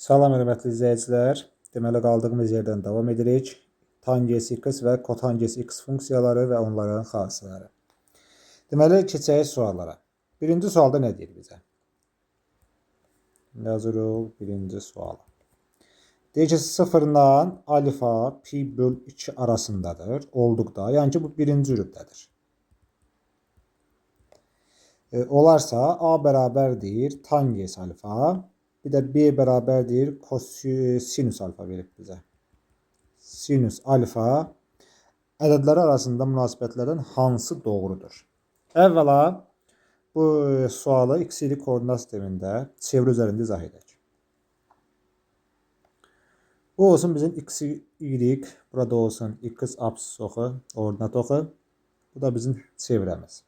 Salam hörmətli izləyicilər. Deməli qaldığımız yerdən davam edirik. Tangens x və kotangens x funksiyaları və onların xassələri. Deməli keçək suallara. Birinci sualda nə deyir bizə? Yazırıq birinci sualı. Deyir ki 0 ilə alfa pi böl 2 arasındadır olduqda, yəni ki bu birinci rübdədir. Olarsa a bərabərdir tangens alfa. Bir də B bərabərdir sinüs alfa verib bizə. Sinüs alfa ədədləri arasında münasibətlərdən hansı doğrudur? Əvvəla bu sualı x-y koordinat sistemində çevrə üzərində izah edək. Bu olsun bizim x, y, burada olsun x absis oxu, ordinat oxu. Bu da bizim çevrəmiz.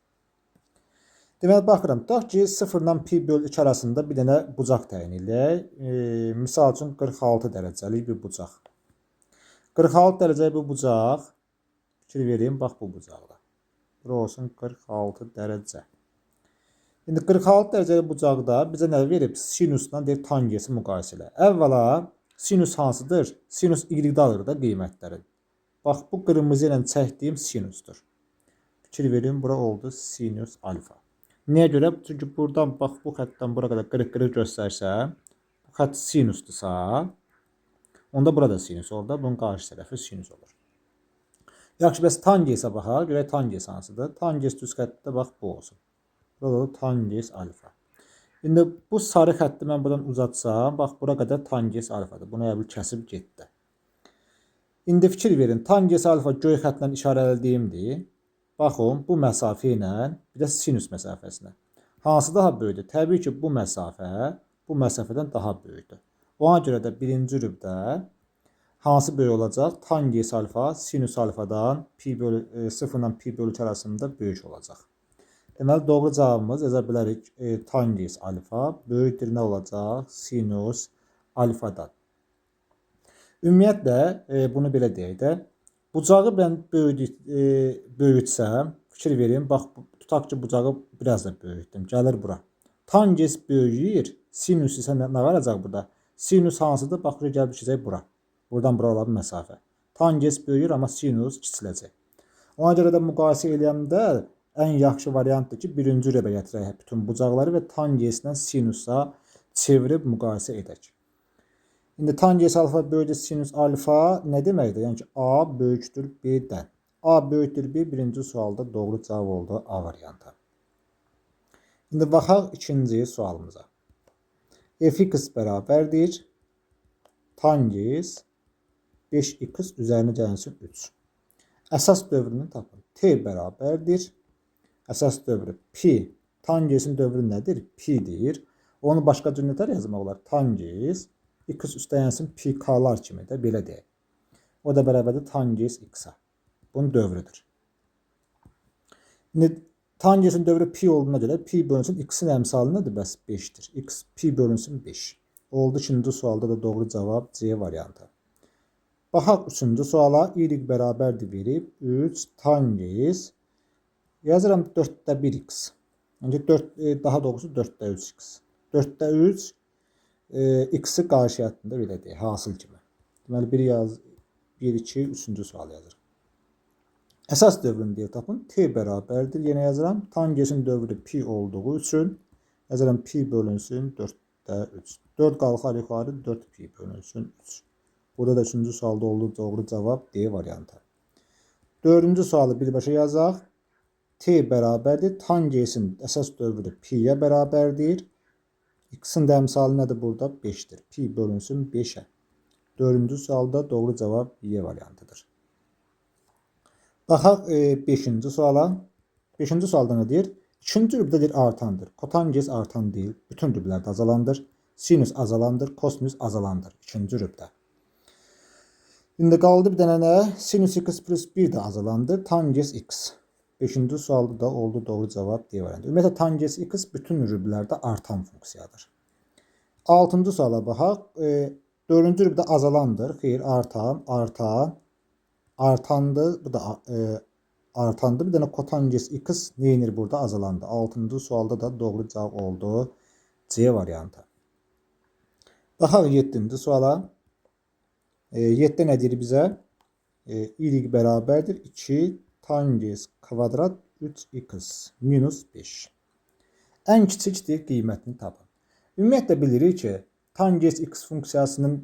Deməli, baxıram, tutaq ki, 0 ilə pi böl 2 arasında bir dənə bucaq təyin eləyək. Misal üçün, 46 dərəcəlik bir bucaq. 46 dərəcəlik bu bucaq, fikir verin, bax bu bucaqda. Bura olsun 46 dərəcə. İndi 46 dərəcəlik bucaqda bizə nə verib? Sinusla deyir, tangensi müqayisə elə. Əvvəla, sinus hansıdır? Sinus y-də alır da qiymətlərin. Bax, bu qırmızı ilə çəkdiyim sinusdur. Fikir verin, bura oldu sinus alfa. Niyə görə? Çünki buradan bax bu xəttdən bura qədər qırıq-qırıq göstərsəm, bu xətt sinusdursa, onda burada sinus olur da, bunun qarşı tərəfi sinus olur. Yaxşı, bəs tangensə baxaq, görək tangens hansıdır? Tangens düz xəttdə bax bu olsun. Burada da tangens alfa. İndi bu sarı xətti mən buradan uzatsam, bax bura qədər tangens alfadır. Bunu elə bil kəsib getdi. İndi fikir verin, tangens alfa göy xəttlə işarələdiyimdir. Baxın, bu məsafə ilə bir də sinus məsafəsinə. Hansı daha böyükdür? Təbii ki, bu məsafə bu məsafədən daha böyükdür. Ona görə də birinci rübdə hansı böyük olacaq? Tangens alfa sinus alfadan pi bölü, 0 ilə pi bölü 2 arasında böyük olacaq. Deməli, doğru cavabımız yaza bilərik. Tangens alfa böyükdür nə olacaq? Sinus alfadan. Ümumiyyətlə, bunu belə deyək də, bucağı mən böyütsəm, fikir verin, bax, tutaq ki, bucağı biraz da böyütdüm, gəlir bura. Tangens böyüyür, sinus isə nə varacaq burada? Sinus hansıdır? Bax, buraya gəlib düşəcək bura. Buradan bura olan məsafə. Tangens böyüyür, amma sinus kiçiləcək. Ona görə də müqayisə eləyəndə ən yaxşı variantdır ki, birinci rübə gətirək bütün bucaqları və tangenslə sinusa çevirib müqayisə edək. İndi tangens alfa böyükdür sinus alfa nə deməkdir? Yəni ki, A böyükdür B-dən. A böyükdür B birinci sualda doğru cavab oldu A variantı. İndi baxaq ikinci sualımıza. Fx bərabərdir tangens 5x üzərinə gəlsin 3. Əsas dövrünü tapın. T bərabərdir. Əsas dövrü pi. Tangensin dövrü nədir? Pi-dir. Onu başqa cür nətər yazmaq olar? Tangens x üstələnsin pi k-lar kimi də belə deyək. O da bərabərdir tangens x-a. Bunun dövrüdür. İndi tangensin dövrü pi olduğuna görə pi bölünsün x-in əmsalı nədir? Bəs 5-dir. X pi bölünsün 5. Oldu ikinci sualda da doğru cavab C variantı. Baxaq üçüncü suala. Y bərabərdir verib 3 tangens yazıram 4-də 1x. Yəni 4, daha doğrusu 4-də 3x. 4-də 3 x-i qarşı həttində belə deyək, hasıl kimi. Deməli, 1 yaz, 1, 2, 3-cü sual yazırıq. Əsas dövrünü deyir tapın. T bərabərdir. Yenə yazıram. Tangensin dövrü pi olduğu üçün yazıram pi bölünsün 4-də 3. 4 qalxar yuxarı 4 pi bölünsün 3. Burada da 3-cü sualda oldu doğru cavab D variantı. 4-cü sualı birbaşa yazaq. T bərabərdir. Tangensin əsas dövrü pi-yə bərabərdir. X-in də əmsalı nədir burada? 5-dir. Pi bölünsün 5-ə. 4-cü sualda doğru cavab Y variantıdır. Baxaq 5-ci suala. 5-ci sualda nə deyir? 2-ci rübdə deyir artandır. Kotangens artan deyil. Bütün rüblərdə azalandır. Sinus azalandır. Kosinus azalandır. 2-ci rübdə. İndi qaldı bir dənə nə? Sinus x plus 1 də azalandır. Tangens x. 5-ci sualda da oldu doğru cavab D variantı. Ümumiyyətlə, tangens x bütün rüblərdə artan funksiyadır. 6-cı suala baxaq. 4-cü rübdə azalandır. Xeyr, artan, artan, artandır. Bu da artandır. Bir dənə kotangens x neyinir burada? Azalandı. 6-cı sualda da doğru cavab oldu C variantı. Baxaq 7-ci suala. 7 nə deyir bizə? Y bərabərdir 2 tangens kvadrat 3x minus 5. Ən kiçikdir, qiymətini tapın. Ümumiyyətlə bilirik ki, tangens x funksiyasının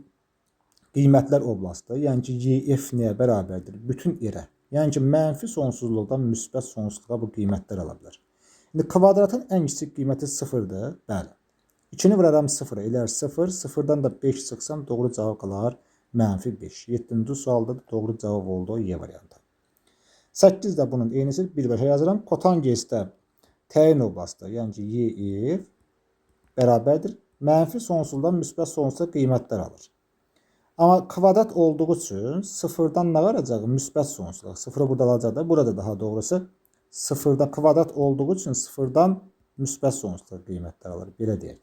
qiymətlər oblastı, yəni ki, YF nəyə bərabərdir? Bütün r-ə. Yəni ki, mənfi sonsuzluqdan müsbət sonsuzluğa bu qiymətlər ala bilər. İndi kvadratın ən kiçik qiyməti 0-dır. Bəli. 2-ni vuraram 0-a, elər 0. 0-dan da 5 çıxsam doğru cavab qalar mənfi 5. 7-ci sualda da doğru cavab oldu Y variantı. 8 də bunun eynisi, birbaşa yazıram. Kotangesdə təyin oblastı, yəni ki, YF bərabərdir. Mənfi sonsuzdan müsbət sonsuzluğa qiymətlər alır. Amma kvadrat olduğu üçün sıfırdan nə varacaq? Müsbət sonsuzluq. Sıfırı burada alacaq da, burada daha doğrusu sıfırda kvadrat olduğu üçün sıfırdan müsbət sonsuzluğa qiymətlər alır. Belə deyək.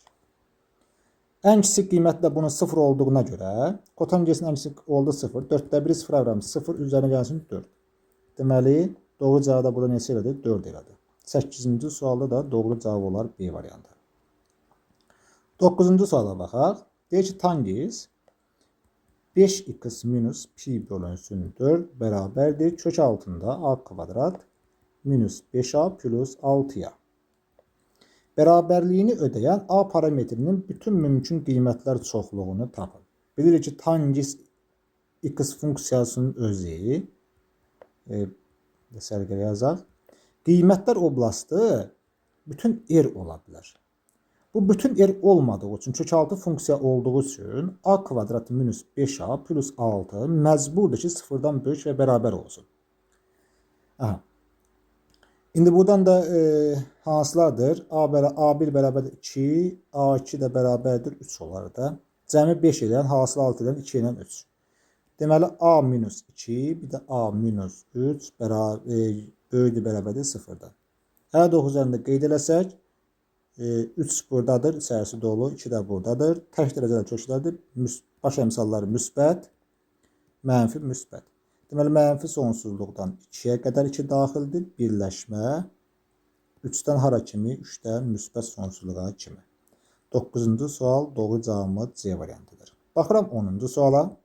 Ən kiçik qiymət də bunun 0 olduğuna görə kotangesin ən kiçik oldu 0. 4-də 1-i 0-a vuram 0, üzərinə gəlsin 4. Deməli, doğru cavab da burada neçə elədi? 4 elədi. 8-ci sualda da doğru cavab olar B variantı. 9-cu suala baxaq. Deyir ki, tangens 5x minus pi bölünsün 4 bərabərdir kök altında a kvadrat minus 5a plus 6'ya. Bərabərliyini ödəyən a parametrinin bütün mümkün qiymətlər çoxluğunu tapın. Bilirik ki, tangens x funksiyasının özü, sərgə yazaq, qiymətlər oblastı bütün r ola bilər. Bu bütün r olmadığı üçün, kökaltı funksiya olduğu üçün a kvadrat minus 5a plus 6 məcburdur ki, sıfırdan böyük və bərabər olsun. Aha. İndi buradan da hansılardır? A1 bərabərdir 2, A2 də bərabərdir 3 olar da. Cəmi 5 eləyən, hasıl 6 eləyən 2 ilə 3. Deməli, A minus 2, bir də A minus 3 böyükdür bərabərdir 0-dan. 59 üzərində qeyd eləsək, 3 buradadır, içərisi dolu, 2 də buradadır. Tək dərəcəli köklərdir. Baş əmsalları müsbət, mənfi, müsbət. Deməli, mənfi sonsuzluqdan 2-yə qədər 2 daxildir. Birləşmə 3-dən hara kimi? 3-dən müsbət sonsuzluğa kimi. 9-cu sual doğru cavabımız C variantıdır. Baxıram 10-cu suala.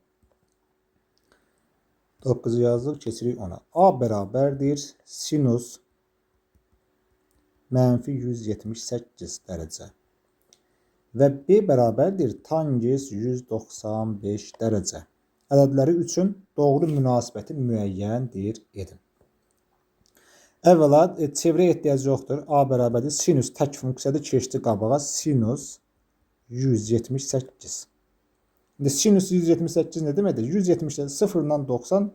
9-u yazdıq, keçirik ona. A bərabərdir sinus mənfi 178 dərəcə və B bərabərdir tangens 195 dərəcə. Ədədləri üçün doğru münasibəti müəyyəndir edin. Əvvəla çevrəyə ehtiyac yoxdur. A bərabərdir sinus tək funksiyadır, keçdi qabağa sinus 178. İndi sinus 178 nə deməkdir? 170-də 0-dan 90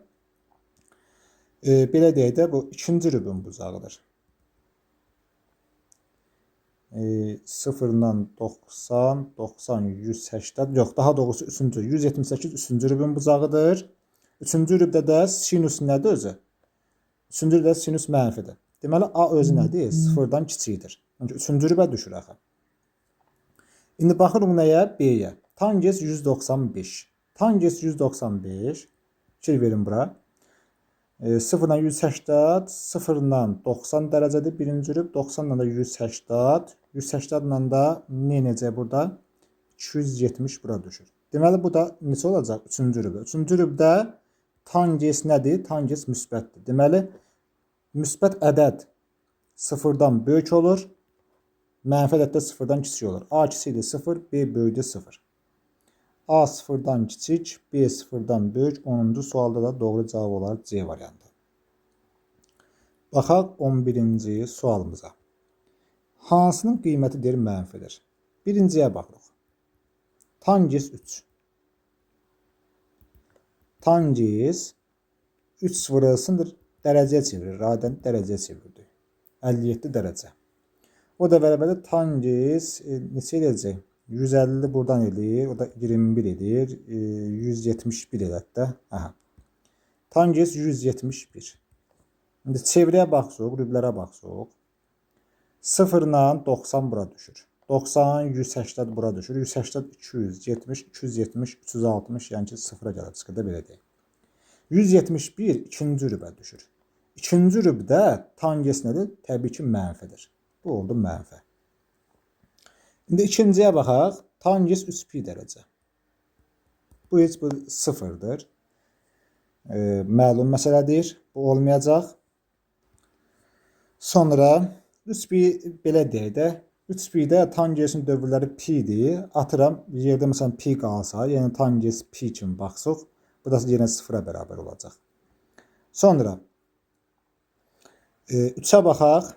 belə deyək də bu ikinci rübün bucağıdır. 0-dan 90, 90, 180, yox, daha doğrusu 3-cü, 178 3-cü rübün bucağıdır. 3-cü rübdə də sinus nədir özü? 3-cü rübdə sinus mənfidir. Deməli, A özü nədir? 0-dan kiçikdir. Yəni 3-cü rübə düşür axı. İndi baxırıq nəyə? B-yə. Tangens 195. Tangens 195. Fikir verin bura. 0-dan 180, 0-dan 90 dərəcədir birinci rüb, 90-dan da 180, 180-dan da nə edəcək burada? 270 bura düşür. Deməli, bu da neçə olacaq? 3-cü rübdə. 3-cü rübdə tangens nədir? Tangens müsbətdir. Deməli, müsbət ədəd 0-dan böyük olur, mənfi ədəd də 0-dan kiçik olur. A kiçikdir 0, B böyükdür 0. A sıfırdan kiçik, B sıfırdan böyük. 10-cu sualda da doğru cavab olar C variantı. Baxaq 11-ci sualımıza. Hansının qiyməti deyir mənfidir? Birinciyə baxırıq. Tangens 3. Tangens 3 vurulsundur, dərəcəyə çevirir. Radian dərəcəyə çevirdi. 57 dərəcə. O da bərabərdir tangens neçə eləyəcək? 150 buradan eləyir, o da 21 edir. 171 elədi də. Aha. Tangens 171. İndi çevrəyə baxsaq, rüblərə baxsaq. 0-la 90 bura düşür. 90, 180 bura düşür. 180, 270, 270, 360, yəni ki 0-a gəlib çıxır da belə deyək. 171 ikinci rübə düşür. İkinci rübdə tangens nədir? Təbii ki, mənfidir. Bu oldu mənfi. İndi ikinciyə baxaq. Tangens 3 pi dərəcə. Bu heç bu sıfırdır. Məlum məsələdir. Bu olmayacaq. Sonra 3 pi belə deyək də, 3 pi-də tangensin dövrləri pi-dir. Atıram, yerdə məsələn pi qalsa, yəni tangens pi kimi baxsaq, bu da yenə sıfıra bərabər olacaq. Sonra 3-ə baxaq.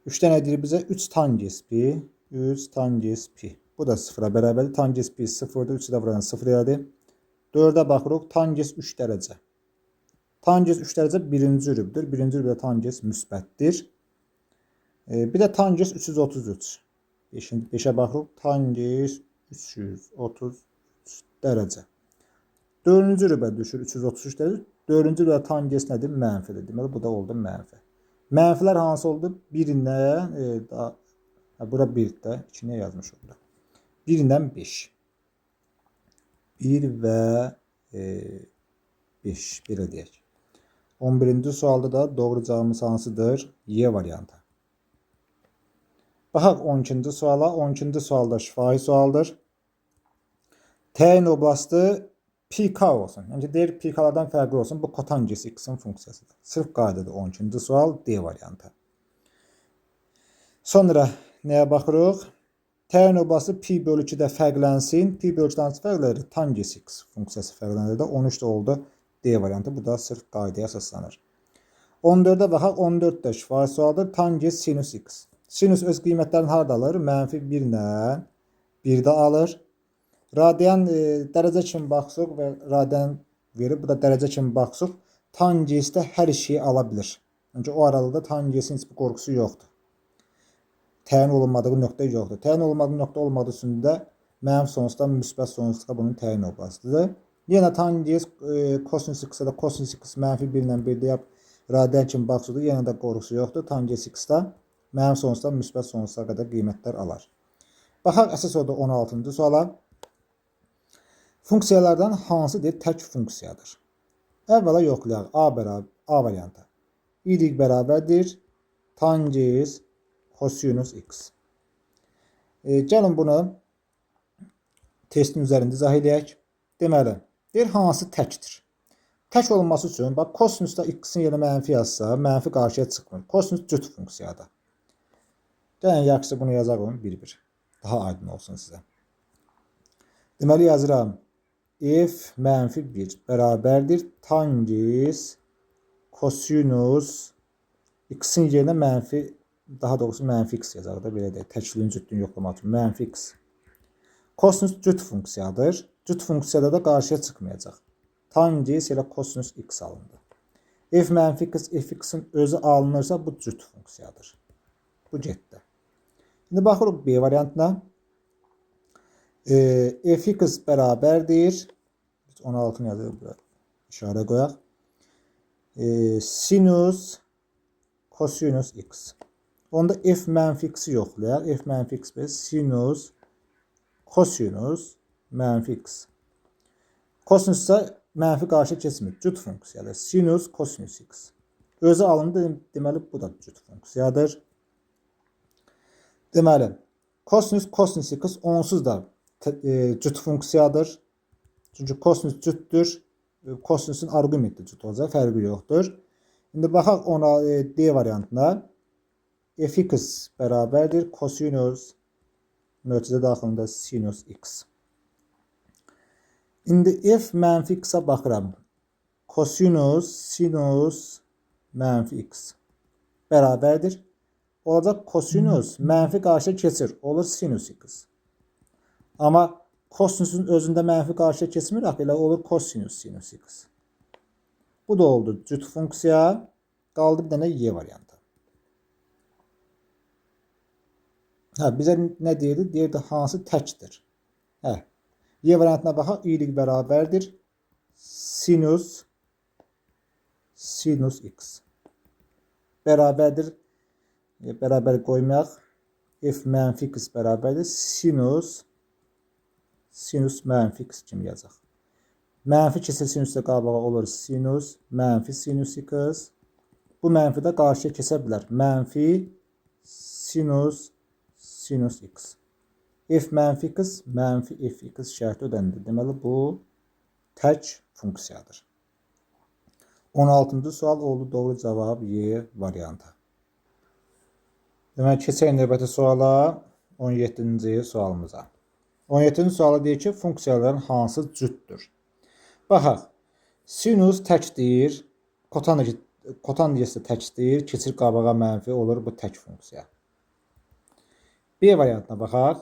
3-də nə deyir bizə? 3 tangens pi, 3 tangens pi. Bu da sıfıra bərabərdir. Tangens pi sıfırdır. 3-ü də buradan sıfır elədi. 4-ə baxırıq. Tangens 3 dərəcə. Tangens 3 dərəcə birinci rübdür. Birinci rübdə tangens müsbətdir. Bir də tangens 333. 5-ə baxırıq. Tangens 333 dərəcə. Dördüncü rübə düşür 333 dərəcə. Dördüncü rübə tangens nədir? Mənfidir. Deməli, bu da oldu mənfi. Mənfilər hansı oldu? Birindən, bura 1 də, 2 niyə yazmışıq bura? 1-dən 5. 1 və 5, belə deyək. 11-ci sualda da doğru cavabımız hansıdır? Y variantı. Baxaq 12-ci suala. 12-ci sualda şifahi sualdır. Təyin oblastı PK olsun. Yəni deyir PK-lardan fərqli olsun. Bu kotangens x-in funksiyasıdır. Sırf qaydadır 12-ci sual D variantı. Sonra nəyə baxırıq? Təyin oblastı pi bölü 2-də fərqlənsin. Pi bölü 2-dən hansı fərqlənir? Tangens x funksiyası fərqlənir də. 13 də oldu D variantı. Bu da sırf qaydaya əsaslanır. 14-ə baxaq. 14 də şifahi sualdır. Tangens sinus x. Sinus öz qiymətlərini harda alır? Mənfi 1 ilə 1-də alır. Radian dərəcə kimi baxsaq və radian verib, bu da dərəcə kimi baxsaq, tangensdə hər şeyi ala bilir. Çünki o aralıqda tangensin heç bir qorxusu yoxdur. Təyin olunmadığı nöqtə yoxdur. Təyin olunmadığı nöqtə olmadığı üçün də mənfi sonsuzdan müsbət sonsuzluğa bunun təyin oblastıdır. Yenə tangens kosinus x-ə də kosinus x mənfi 1 ilə 1-də yap radian kimi baxsaq, yenə də qorxusu yoxdur. Tangens x-də mənfi sonsuzdan müsbət sonsuza qədər qiymətlər alar. Baxaq əsas odur 16-cı suala. Funksiyalardan hansı deyir tək funksiyadır? Əvvəla yoxlayaq. A bərabər A variantı. Y bərabərdir tangens kosinus x. Gəlin bunu testin üzərində izah eləyək. Deməli, deyir hansı təkdir? Tək olması üçün bax kosinusda x-in yerinə mənfi yazsa, mənfi qarşıya çıxmır. Kosinus cüt funksiyadır. Gəlin yaxşısı bunu yazaq bir-bir. Daha aydın olsun sizə. Deməli yazıram. F mənfi 1 bərabərdir tangens kosinus x-in yerinə mənfi, daha doğrusu mənfi x yazaq da belə deyək. Təkliyin cütlüyünü yoxlamaq üçün mənfi x. Kosinus cüt funksiyadır. Cüt funksiyada da qarşıya çıxmayacaq. Tangens elə kosinus x alındı. F mənfi x, fx-in özü alınırsa bu cüt funksiyadır. Bu getdi. İndi baxırıq B variantına. Fx bərabərdir. Biz 16-nı yazırıq bura. İşarə qoyaq. Sinus kosinus x. Onda f mənfi x-i yoxlayaq. F mənfi x və sinus kosinus mənfi x. Kosinus isə mənfi qarşı keçmir. Cüt funksiyadır. Sinus kosinus x. Özü alındı, deməli bu da cüt funksiyadır. Deməli, kosinus kosinus x onsuz da cüt funksiyadır. Çünki kosinus cütdür. Kosinusun arqumenti cüt olacaq, fərqi yoxdur. İndi baxaq ona D variantına. Fx bərabərdir kosinus mötərizə daxilində sinus x. İndi f mənfi x-a baxıram. Kosinus sinus mənfi x bərabərdir. Olacaq kosinus mənfi qarşıya keçir. Olur sinus x. Amma kosinusun özündə mənfi qarşıya keçmir axı, elə olur kosinus sinus x. Bu da oldu cüt funksiya. Qaldı bir dənə Y variantı. Hə, bizə nə deyirdi? Deyirdi hansı təkdir. Hə. Y variantına baxaq. Y bərabərdir sinus sinus x. Bərabərdir. Bərabər qoymayaq. F mənfi x bərabərdir sinus sinus mənfi x kimi yazaq. Mənfi keçir sinusda qabağa olur sinus mənfi sinus x. Bu mənfi də qarşıya keçə bilər. Mənfi sinus sinus x. F mənfi x, mənfi fx şərti ödənilir. Deməli, bu tək funksiyadır. 16-cı sual oldu. Doğru cavab Y variantı. Deməli, keçək növbəti suala, 17-ci sualımıza. 17-ci sualı deyir ki, funksiyaların hansı cütdür? Baxaq, sinus təkdir, kotangens də təkdir, keçir qabağa mənfi olur, bu tək funksiya. B variantına baxaq.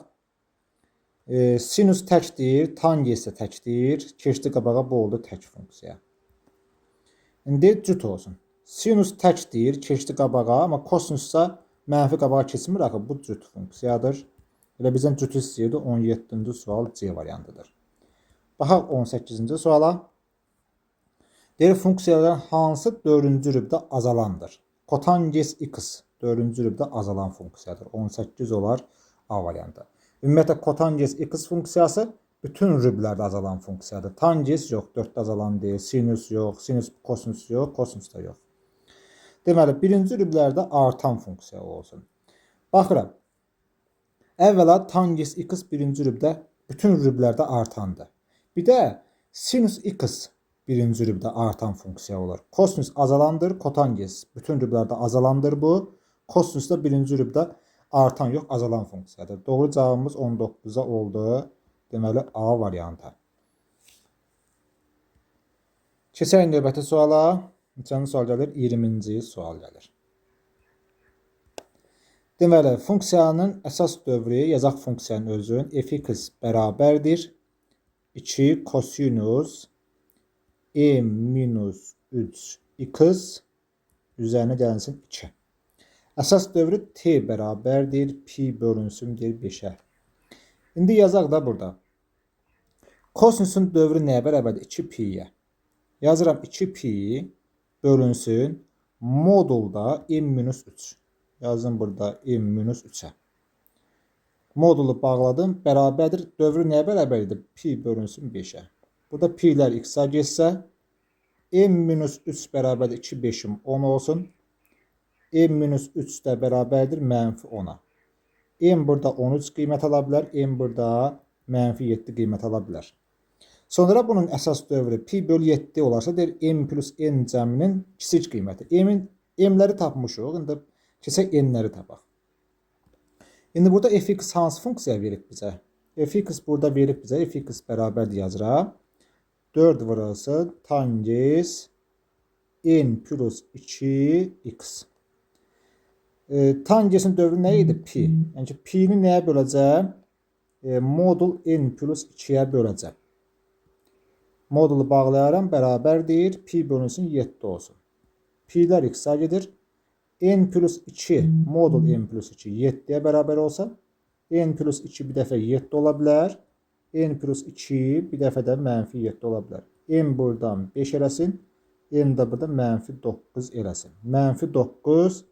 Sinus təkdir, tangens də təkdir, keçdi qabağa, bu oldu tək funksiya. İndi cüt olsun. Sinus təkdir, keçdi qabağa, amma kosinussa mənfi qabağa keçmir, axı bu cüt funksiyadır. Elə bizdən cütü istəyirdi, 17-ci sual C variantıdır. Baxaq 18-ci suala. Deyir, funksiyaların hansı 4-cü rübdə azalandır? Kotangens x 4-cü rübdə azalan funksiyadır. 18 olar A variantı. Ümumiyyətlə, kotangens x funksiyası bütün rüblərdə azalan funksiyadır. Tangens yox, 4-də azalan deyil, sinus yox, sinus, kosinus yox, kosinus da yox. Deməli, birinci rüblərdə artan funksiya olsun. Baxıram. Əvvəla tangens x birinci rübdə bütün rüblərdə artandır. Bir də sinus x birinci rübdə artan funksiya olur. Kosinus azalandır, kotangens bütün rüblərdə azalandır bu. Kosinus da birinci rübdə artan yox, azalan funksiyadır. Doğru cavabımız 19-a oldu. Deməli, A variantı. Keçək növbəti suala. Neçənci sual gəlir? 20-ci sual gəlir. Deməli, funksiyanın əsas dövrü, yazaq funksiyanın özün, fx bərabərdir 2 kosinus m minus 3 x üzərinə gəlinsin 2. Əsas dövrü t bərabərdir pi bölünsün deyir 5-ə. İndi yazaq da burada. Kosinusun dövrü nəyə bərabərdir? 2 pi-yə. Yazıram 2 pi bölünsün modulda m minus 3. Yazdım burada m minus 3-ə. Modulu bağladım. Bərabərdir. Dövrü nəyə bərabərdir? Pi bölünsün 5-ə. Burada pi'lər x-a getsə, m minus 3 bərabərdir 2, 5-im 10 olsun. M minus 3 də bərabərdir mənfi 10-a. M burada 13 qiymət ala bilər. M burada mənfi 7 qiymət ala bilər. Sonra bunun əsas dövrü pi bölü 7 olarsa, deyir m plus n cəminin kiçik qiyməti. M-ləri tapmışıq. İndi keçək n-ləri tapaq. İndi burada fx hansı funksiya verib bizə? Fx burada verib bizə. Fx bərabərdir yazıram. 4 vurulsun tangens n plus 2x. Tangensin dövrü nə idi? Pi. Yəni ki, pi-ni nəyə böləcəm? Modul n plus 2-yə böləcəm. Modulu bağlayaram, bərabərdir. Pi bölünsün 7 olsun. Pi'lər x-a gedir. N plus 2, modul n plus 2 7-yə bərabər olsa, n plus 2 bir dəfə 7 ola bilər. N plus 2 bir dəfə də mənfi 7 ola bilər. N buradan 5 eləsin. N də burada mənfi 9 eləsin. Mənfi 9,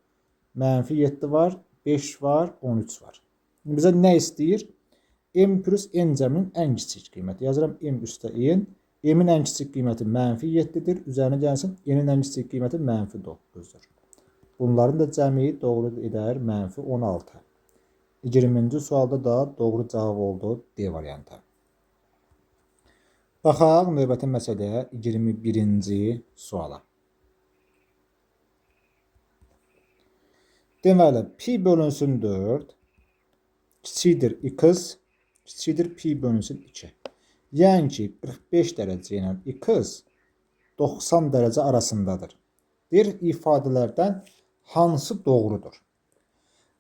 mənfi 7 var, 5 var, 13 var. İndi bizə nə istəyir? M plus n cəminin ən kiçik qiyməti. Yazıram m üstə n. M-in ən kiçik qiyməti mənfi 7-dir. Üzərinə gəlsin, n-in ən kiçik qiyməti mənfi 9-dur. Bunların da cəmi doğru edər mənfi 16. 20-ci sualda da doğru cavab oldu D variantı. Baxaq növbəti məsələyə, 21-ci suala. Deməli, pi bölünsün 4 kiçikdir x, kiçikdir pi bölünsün 2. Yəni ki, 45 dərəcə ilə x 90 dərəcə arasındadır. Deyir, ifadələrdən hansı doğrudur?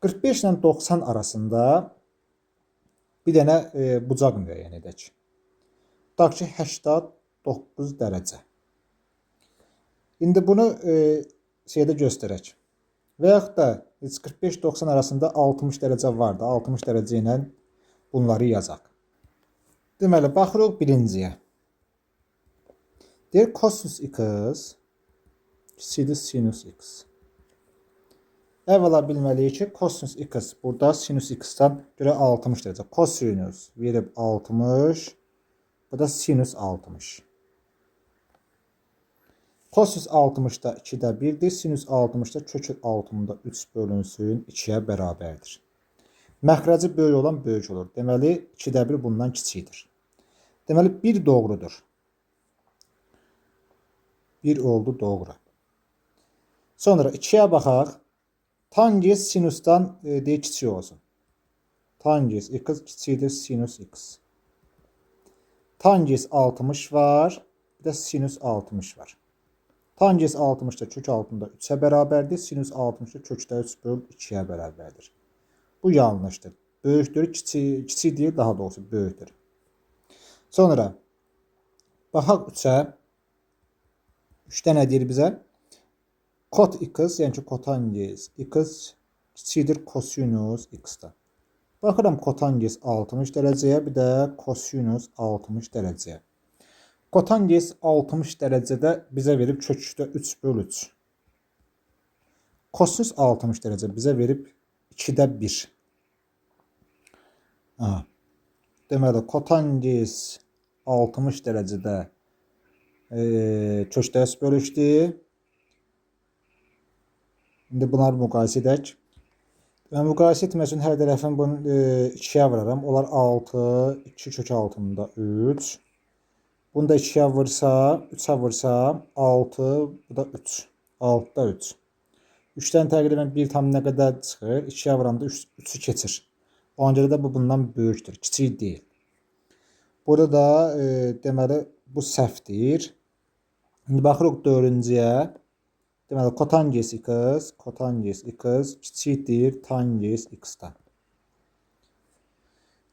45 ilə 90 arasında bir dənə bucaq müəyyən edək. Tutaq ki, 89 dərəcə. İndi bunu şeydə göstərək. Və yaxud da 45-90 arasında 60 dərəcə vardı. 60 dərəcə ilə bunları yazaq. Deməli, baxırıq birinciyə. Deyir, kosinus x kiçikdir sinus x. Əvvəla bilməliyik ki, kosinus x burada sinus x-dən görə 60 dərəcə. Kosinus verib 60, bu da sinus 60. Kosinus 60-da 2-də 1-dir, sinus 60-da kök 60-da 3 bölünsün 2-yə bərabərdir. Məxrəci böyük olan böyük olur. Deməli, 2-də 1 bundan kiçikdir. Deməli, 1 doğrudur. 1 oldu doğru. Sonra 2-yə baxaq. Tangens sinusdan deyir kiçik olsun. Tangens x kiçikdir sinus x. Tangens 60 var. Bir də sinus 60 var. Tangens 60 da kök altında 3-ə bərabərdir. Sinus 60 da kökdə 3 böl 2-yə bərabərdir. Bu yanlışdır. Böyükdür, kiçik deyil, daha doğrusu böyükdür. Sonra baxaq 3-ə. 3-də nə deyir bizə? Kot x, yəni ki, kotangens x kiçikdir kosinus x-dan. Baxıram kotangens 60 dərəcəyə, bir də kosinus 60 dərəcəyə. Kotangens 60 dərəcədə bizə verib kökdə 3 böl 3. Kosinus 60 dərəcə bizə verib 2-də 1. Aha. Deməli, kotangens 60 dərəcədə kökdə 3 böl 3-dür. İndi bunları müqayisə edək. Mən müqayisə etmək üçün hər tərəfin bunu 2-yə vuraram. Onlar 6, 2 kök altında 3. Bunu da 2-yə vursam, 3-ə vursam 6, bu da 3. 6-da 3. 3-dən təqribən 1 tam nə qədər çıxır? 2-yə vuranda 3-ü keçir. Ona görə də bu bundan böyükdür, kiçik deyil. Burada da deməli bu səhvdir. İndi baxırıq 4-cüyə. Deməli, kotangens x, kotangens x kiçikdir tangens x-dan.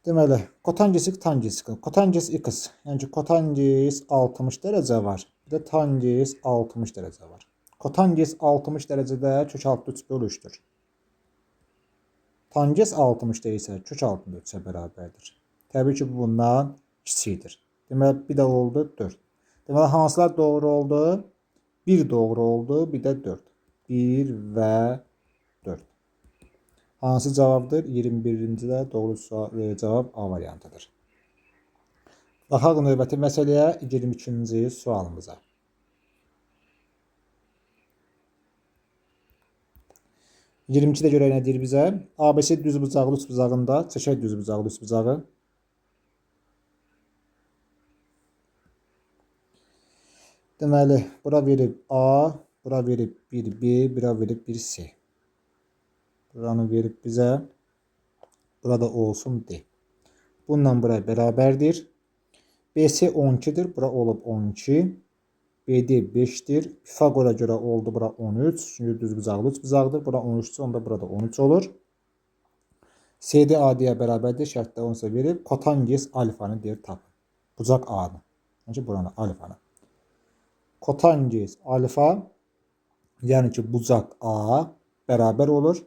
Deməli, kotangens x, tangens x. Kotangens x, yəni ki, kotangens 60 dərəcə var. Bir də tangens 60 dərəcə var. Kotangens 60 dərəcədə kök altında 3 bölü 3-dür. Tangens 60-da isə kök altında 3-ə bərabərdir. Təbii ki, bu bundan kiçikdir. Deməli, bir də oldu 4. Deməli, hansılar doğru oldu? 1 doğru oldu, bir də 4. 1 və 4. Hansı cavabdır? 21-ci də doğru cavab A variantıdır. Baxaq növbəti məsələyə, 22-ci sualımıza. 22-də görək nə deyir bizə? ABC düzbucaqlı üçbucağında, çəkək düzbucaqlı üçbucağı. Deməli, bura verib A, bura verib 1B, bura verib 1C. Buranı verib bizə. Burada olsun D. Bununla bura bərabərdir. BC 12-dir, bura olub 12. BD 5-dir. Pifaqora görə oldu bura 13. Çünki düzbucaqlı üçbucaqdır. Bura 13-dür, onda burada 13 olur. CD AD-yə bərabərdir. Şərtdə onsa verib. Kotangens alfanı deyir tapın. Bucaq A-nı. Yəni ki, buranı, alfanı. Kotangens alfa, yəni ki, bucaq A bərabər olur.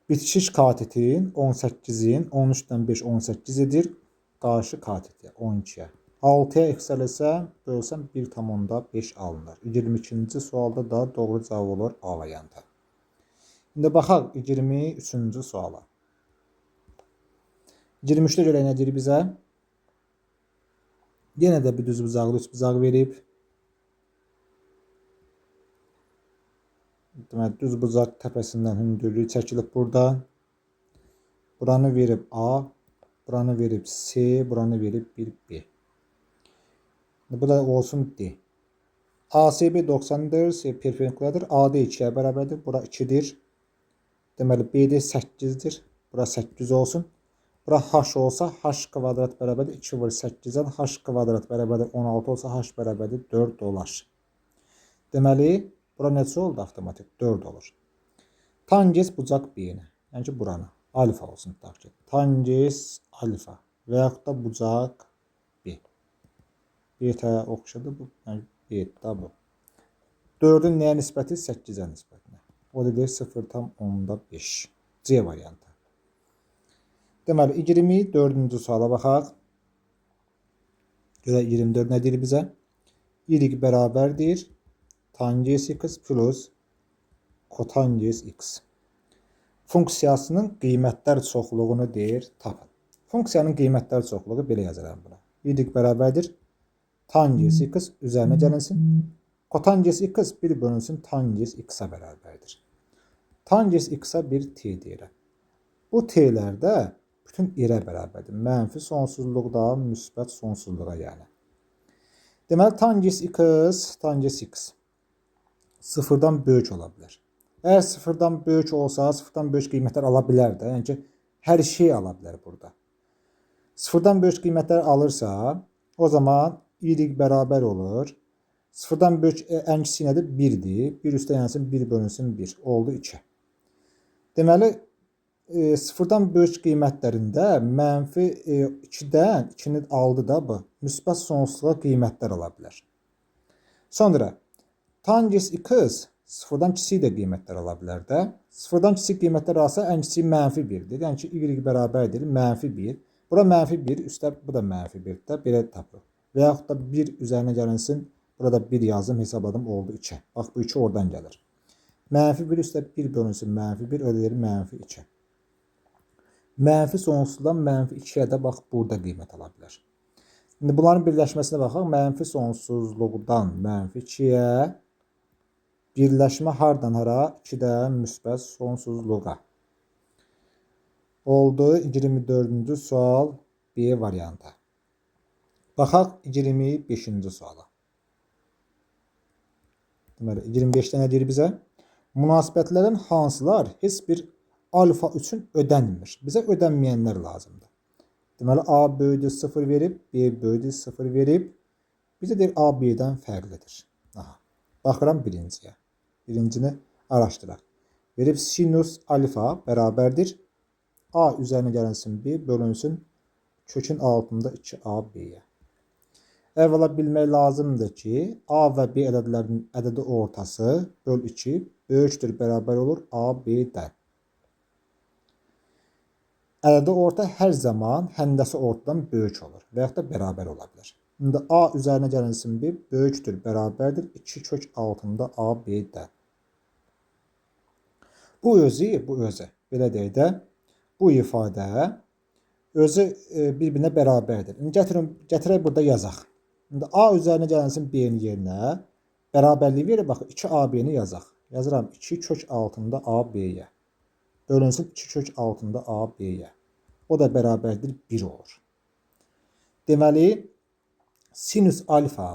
Bitişik katetin 18-in 13-dən 5 18 edir. Qarşı katetə 12-yə. 6-ya eksələsəm, bölsəm 1,5 alınır. 22-ci sualda da doğru cavab olur A variantı. İndi baxaq 23-cü suala. 23-də görək nə deyir bizə? Yenə də bir düzbucaqlı üçbucaq verib. Deməli, düzbucaq təpəsindən hündürlüyü çəkilib burada. Buranı verib A, buranı verib C, buranı verib bir B. Bu da olsun D. ACB 90-dır, C perpendikulardır. AD 2-yə bərabərdir, bura 2-dir. Deməli, BD 8-dir, bura 8 olsun. Bura H olsa, H kvadrat bərabərdir 2 vur 8-dən, H kvadrat bərabərdir 16 olsa, H bərabərdir 4 olar. Deməli, bura neçə oldu avtomatik? 4 olur. Tangens bucaq B-ni, yəni ki, buranı, alfa olsun tutaq ki. Tangens alfa və yaxud da bucaq B. Beta oxşadı bu, yəni beta bu. 4-ün nəyə nisbəti? 8-ə nisbətinə. O da deyir 0,5. C variantı. Deməli, 24-cü suala baxaq. Görək 24 nə deyir bizə? Y bərabərdir tangens x plus kotangens x. Funksiyasının qiymətlər çoxluğunu deyir, tapın. Funksiyanın qiymətlər çoxluğu belə yazıram buna. Y bərabərdir tangens x üzərinə gəlinsin. Kotangens x 1 bölünsün tangens x-a bərabərdir. Tangens x-a bir t deyirəm. Bu t-lər də bütün r-ə bərabərdir. Mənfi sonsuzluqdan müsbət sonsuzluğa yəni. Deməli, tangens x, tangens x sıfırdan böyük ola bilər. Əgər sıfırdan böyük olsa, sıfırdan böyük qiymətlər ala bilər də. Yəni ki, hər şey ala bilər burada. Sıfırdan böyük qiymətlər alırsa, o zaman y bərabər olur. Sıfırdan böyük ən kiçiyi nədir? 1-dir. 1 üstə gəlsin 1 bölünsün 1. Oldu 2. Deməli, sıfırdan böyük qiymətlərində mənfi 2-dən 2-ni aldı da bu. Müsbət sonsuzluğa qiymətlər ala bilər. Sonra tangens x sıfırdan kiçik də qiymətlər ala bilər də. Sıfırdan kiçik qiymətlər alsa ən kiçiyi mənfi 1-dir. Yəni ki, y bərabərdir mənfi 1. Bura mənfi 1, üstə bu da mənfi 1-dir də. Belə tapırıq. Və yaxud da 1 üzərinə gəlinsin. Burada 1 yazdım, hesabladım, oldu 2. Bax, bu 2 oradan gəlir. Mənfi 1 üstə 1 bölünsün mənfi 1, öyle deyir mənfi 2. Mənfi sonsuzdan mənfi 2-yə də bax burada qiymət ala bilər. İndi bunların birləşməsinə baxaq. Mənfi sonsuzluqdan mənfi 2-yə birləşmə hardan hara? 2-dən müsbət sonsuzluğa. Oldu 24-cü sual B variantı. Baxaq 25-ci suala. Deməli, 25-də nə deyir bizə? Münasibətlərin hansılar heç bir alfa üçün ödənmir. Bizə ödənməyənlər lazımdır. Deməli, A böyüdür 0 verib, B böyüdür 0 verib. Bizə deyir, A B-dən fərqlidir. Aha. Baxıram birinciyə. Birincini araşdıraq. Verib sinus alfa bərabərdir. A üzərinə gəlinsin B bölünsün kökün altında 2AB-yə. Əvvəla bilmək lazımdır ki, A və B ədədlərinin ədədi ortası böl 2 böyükdür, bərabər olur AB-dən. Ədədi orta hər zaman həndəsi ortadan böyük olur və yaxud da bərabər ola bilər. İndi A üzərinə gəlinsin B böyükdür, bərabərdir 2 kök altında AB-dən. Bu özü, bu özü. Belə deyək də, bu ifadə özü bir-birinə bərabərdir. İndi gətirək burada yazaq. İndi A üzərinə gəlinsin B-nin yerinə bərabərliyi verir. Bax, 2AB-ni yazaq. Yazıram 2 kök altında AB-yə. Bölünsün 2 kök altında AB-yə. O da bərabərdir 1 olur. Deməli, sinus alfa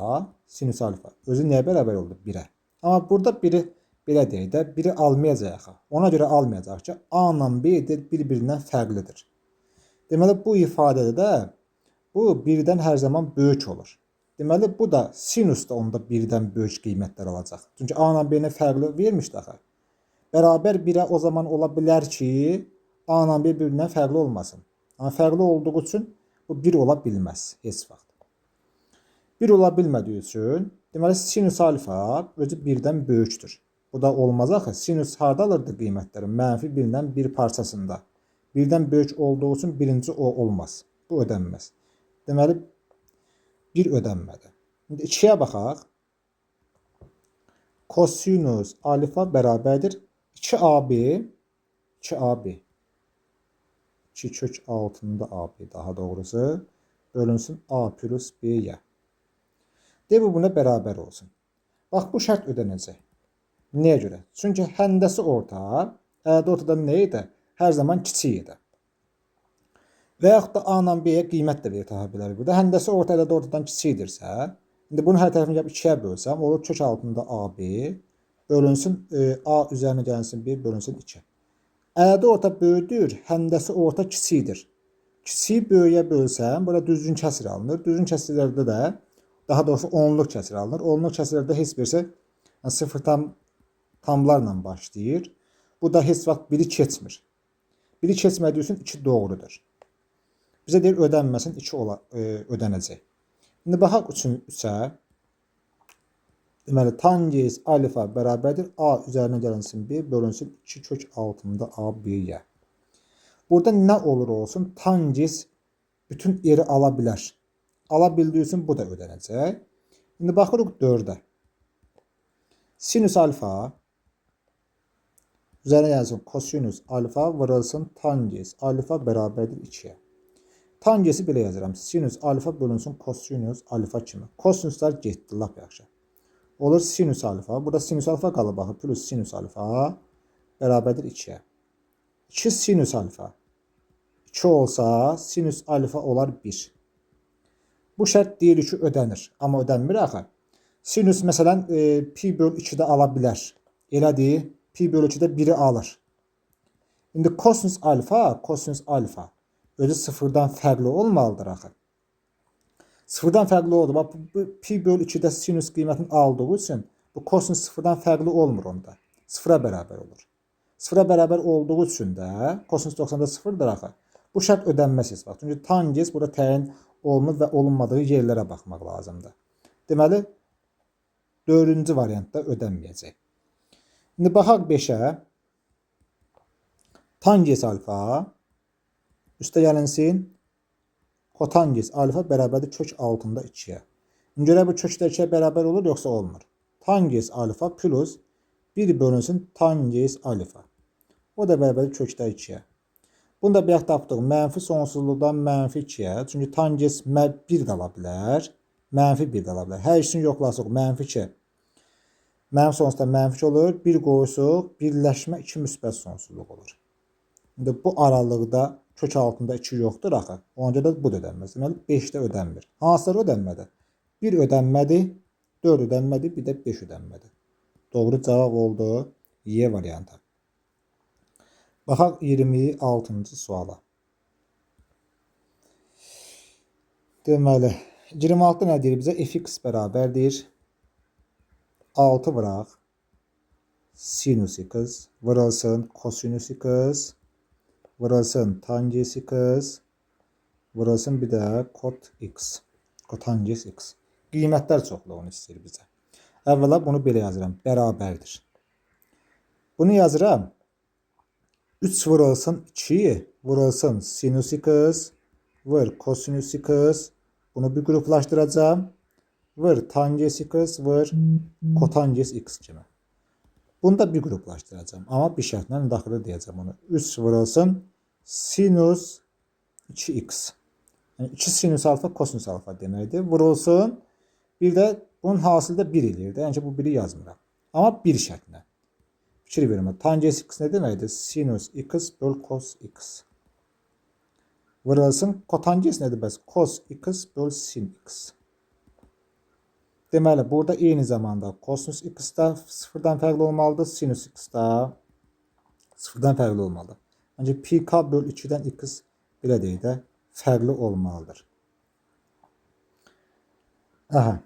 özü nəyə bərabər oldu? 1-ə. Amma burada biri belə deyək də, biri almayacaq. Ona görə almayacaq ki, A ilə B bir-birindən fərqlidir. Deməli, bu ifadədə də bu 1-dən hər zaman böyük olur. Deməli, bu da sinus da onda 1-dən böyük qiymətlər alacaq. Çünki A ilə B-ni fərqli vermişdi axı. Bərabər 1-ə o zaman ola bilər ki, A ilə B bir-birindən fərqli olmasın. Amma fərqli olduğu üçün bu 1 ola bilməz heç vaxt. 1 ola bilmədiyi üçün, deməli, sinus alfa özü 1-dən böyükdür. Bu da olmaz axı. Sinus harda alırdı qiymətləri? Mənfi 1-dən 1 parçasında. 1-dən böyük olduğu üçün birinci o olmaz. Bu ödənməz. Deməli, 1 ödənmədi. İndi 2-yə baxaq. Kosinus alfa bərabərdir 2AB, 2AB, 2 kök altında AB daha doğrusu, bölünsün A plus B-yə. De, bu buna bərabər olsun. Bax, bu şərt ödənəcək. Niyə görə? Çünki həndəsi orta, ədədi ortadan nə idi? Hər zaman kiçik idi. Və yaxud da A ilə B-yə qiymət də verir tapa bilər burada. Həndəsi orta ədədi ortadan kiçikdirsə, indi bunu hər tərəfini gəlib 2-yə bölsəm, olur kök altında AB, bölünsün A üzərinə gəlinsin B, bölünsün 2. Ədədi orta böyüdür, həndəsi orta kiçikdir. Kiçiyi böyüyə bölsəm, burada düzgün kəsir alınır. Düzgün kəsirlərdə də, daha doğrusu onluq kəsir alınır. Onluq kəsirlərdə heç birisi yəni, sıfır tamlarla başlayır. Bu da heç vaxt biri keçmir. Biri keçmədiyi üçün 2 doğrudur. Bizə deyir, ödənməsin, 2 ödənəcək. İndi baxaq 3-ə. Deməli, tangens alfa bərabərdir. A üzərinə gəlinsin B, bölünsün 2 kök altında AB-yə. Burada nə olur olsun, tangens bütün yeri ala bilər. Ala bildiyi üçün bu da ödənəcək. İndi baxırıq 4-ə. Sinus alfa üzərinə gəlsin kosinus alfa vurulsun tangens alfa bərabərdir 2-yə. Tangensi belə yazıram. Sinus alfa bölünsün kosinus alfa kimi. Kosinuslar getdi lap yaxşı. Olur sinus alfa. Burada sinus alfa qalıb axı. Plus sinus alfa bərabərdir 2-yə. 2 sinus alfa. 2 olsa sinüs alfa olar 1. Bu şərt deyilir ki, ödənir. Amma ödənmir axı. Sinüs məsələn pi böl 2-də ala bilər. Elədir. Pi böl 2-də 1-i alır. İndi kosinüs alfa özü sıfırdan fərqli olmalıdır axı. Sıfırdan fərqli oldu. Bax, bu pi böl 2-də sinüs qiymətini aldığı üçün bu kosinüs sıfırdan fərqli olmur onda. Sıfıra bərabər olur. Sıfıra bərabər olduğu üçün də kosinüs 90-da sıfırdır axı. Bu şərt ödənməz heç vaxt. Çünki tangens burada təyin olunub və olunmadığı yerlərə baxmaq lazımdır. Deməli, 4-cü variantda ödənməyəcək. İndi baxaq 5-ə. Tangens alfa üstə gəlinsin. Kotangens alfa bərabərdir kök altında 2-yə. İndi görək bu kökdə 2-yə bərabər olur yoxsa olmur. Tangens alfa plus 1 bölünsün tangens alfa. O da bərabərdir kökdə 2-yə. Bunu da bayaq tapdıq. Mənfi sonsuzluqdan mənfi 2-yə. Çünki tangens 1 də ala bilər. Mənfi 1 də ala bilər. Hər ikisini yoxlasaq mənfi 2. Mənfi sonsuzda mənfi 2 olur. 1 qoysuq, birləşmə 2 müsbət sonsuzluq olur. İndi bu aralıqda kök altında 2 yoxdur axı. Ona görə də bu da ödənməz. Deməli 5 də ödənmir. Hansıları ödənmədi? 1 ödənmədi, 4 ödənmədi, bir də 5 ödənmədi. Doğru cavab oldu Y variantı. Baxaq 26-cı suala. Deməli, 26 nə deyir bizə? Fx bərabərdir 6 vıraq sinus x vurulsun kosinus x vurulsun tangens x vurulsun bir də kot x, kotangens x. Qiymətlər çoxluğunu istəyir bizə. Əvvəla bunu belə yazıram, bərabərdir. Bunu yazıram. 3 vurulsun 2 vurulsun sinus x vur kosinus x. Bunu bir qruplaşdıracağım. Vur tangens x vur kotangens x kimi. Bunu da bir qruplaşdıracağım. Amma bir şərtlə daxili deyəcəm onu. 3 vurulsun sinus 2x. Yəni 2 sinus alfa kosinus alfa deməkdir. Vurulsun. Bir də bunun hasili də 1 eləyir. Yəni ki, bu 1-i yazmıram. Amma bir şərtlə. Fikir verin. Tangens x nə deməkdir? Sinus x böl kos x. Vurulsun. Kotangens nədir bəs? Kos x böl sin x. Deməli, burada eyni zamanda kosinus x da sıfırdan fərqli olmalıdır. Sinus x da sıfırdan fərqli olmalıdır. Ancaq pi k böl 2-dən x belə deyək də fərqli olmalıdır. Aha.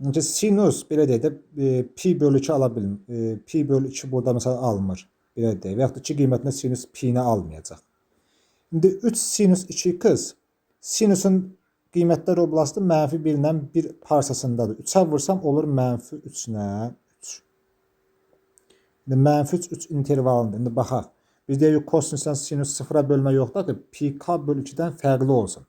Ancaq sinus belə deyək də pi böl 2 ala bilmir. Pi böl 2 burada məsələn almır. Belə deyək. Və yaxud da 2 qiymətində sinus pi-ni almayacaq. İndi 3 sinus 2x sinusun qiymətlər oblastı mənfi 1 ilə 1 parçasındadır. 3-ə vursam olur mənfi 3 ilə 3. İndi mənfi 3, 3 intervalında. İndi baxaq. Biz deyirik kosinusdan sinus sıfıra bölmə yoxdur ki, pi k böl 2-dən fərqli olsun.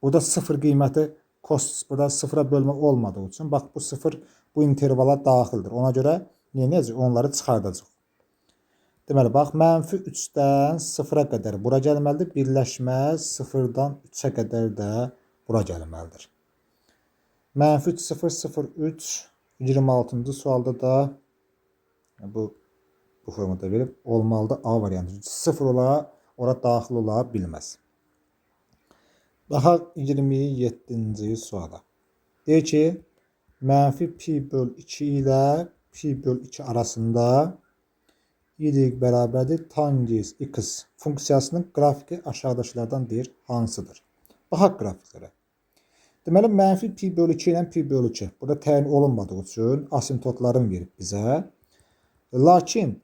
Burada sıfır qiyməti kosinus burada sıfıra bölmə olmadığı üçün bax bu sıfır bu intervala daxildir. Ona görə nə edəcək? Onları çıxardacaq. Deməli bax mənfi 3-dən 0-a qədər bura gəlməlidir. Birləşmə 0-dan 3-ə qədər də bura gəlməlidir. Mənfi 3, 0, 0, 3, 26-cı sualda da bu formada verib olmalıdır A variantı. 0 ola, ora daxil ola bilməz. Baxaq 27-ci suala. Deyir ki, mənfi pi böl 2 ilə pi böl 2 arasında y bərabərdir tangens x funksiyasının qrafiki aşağıdakılardan deyir hansıdır? Baxaq qrafiklərə. Deməli, mənfi pi böl 2 ilə pi böl 2. Burada təyin olunmadığı üçün asimptotların verib bizə. Lakin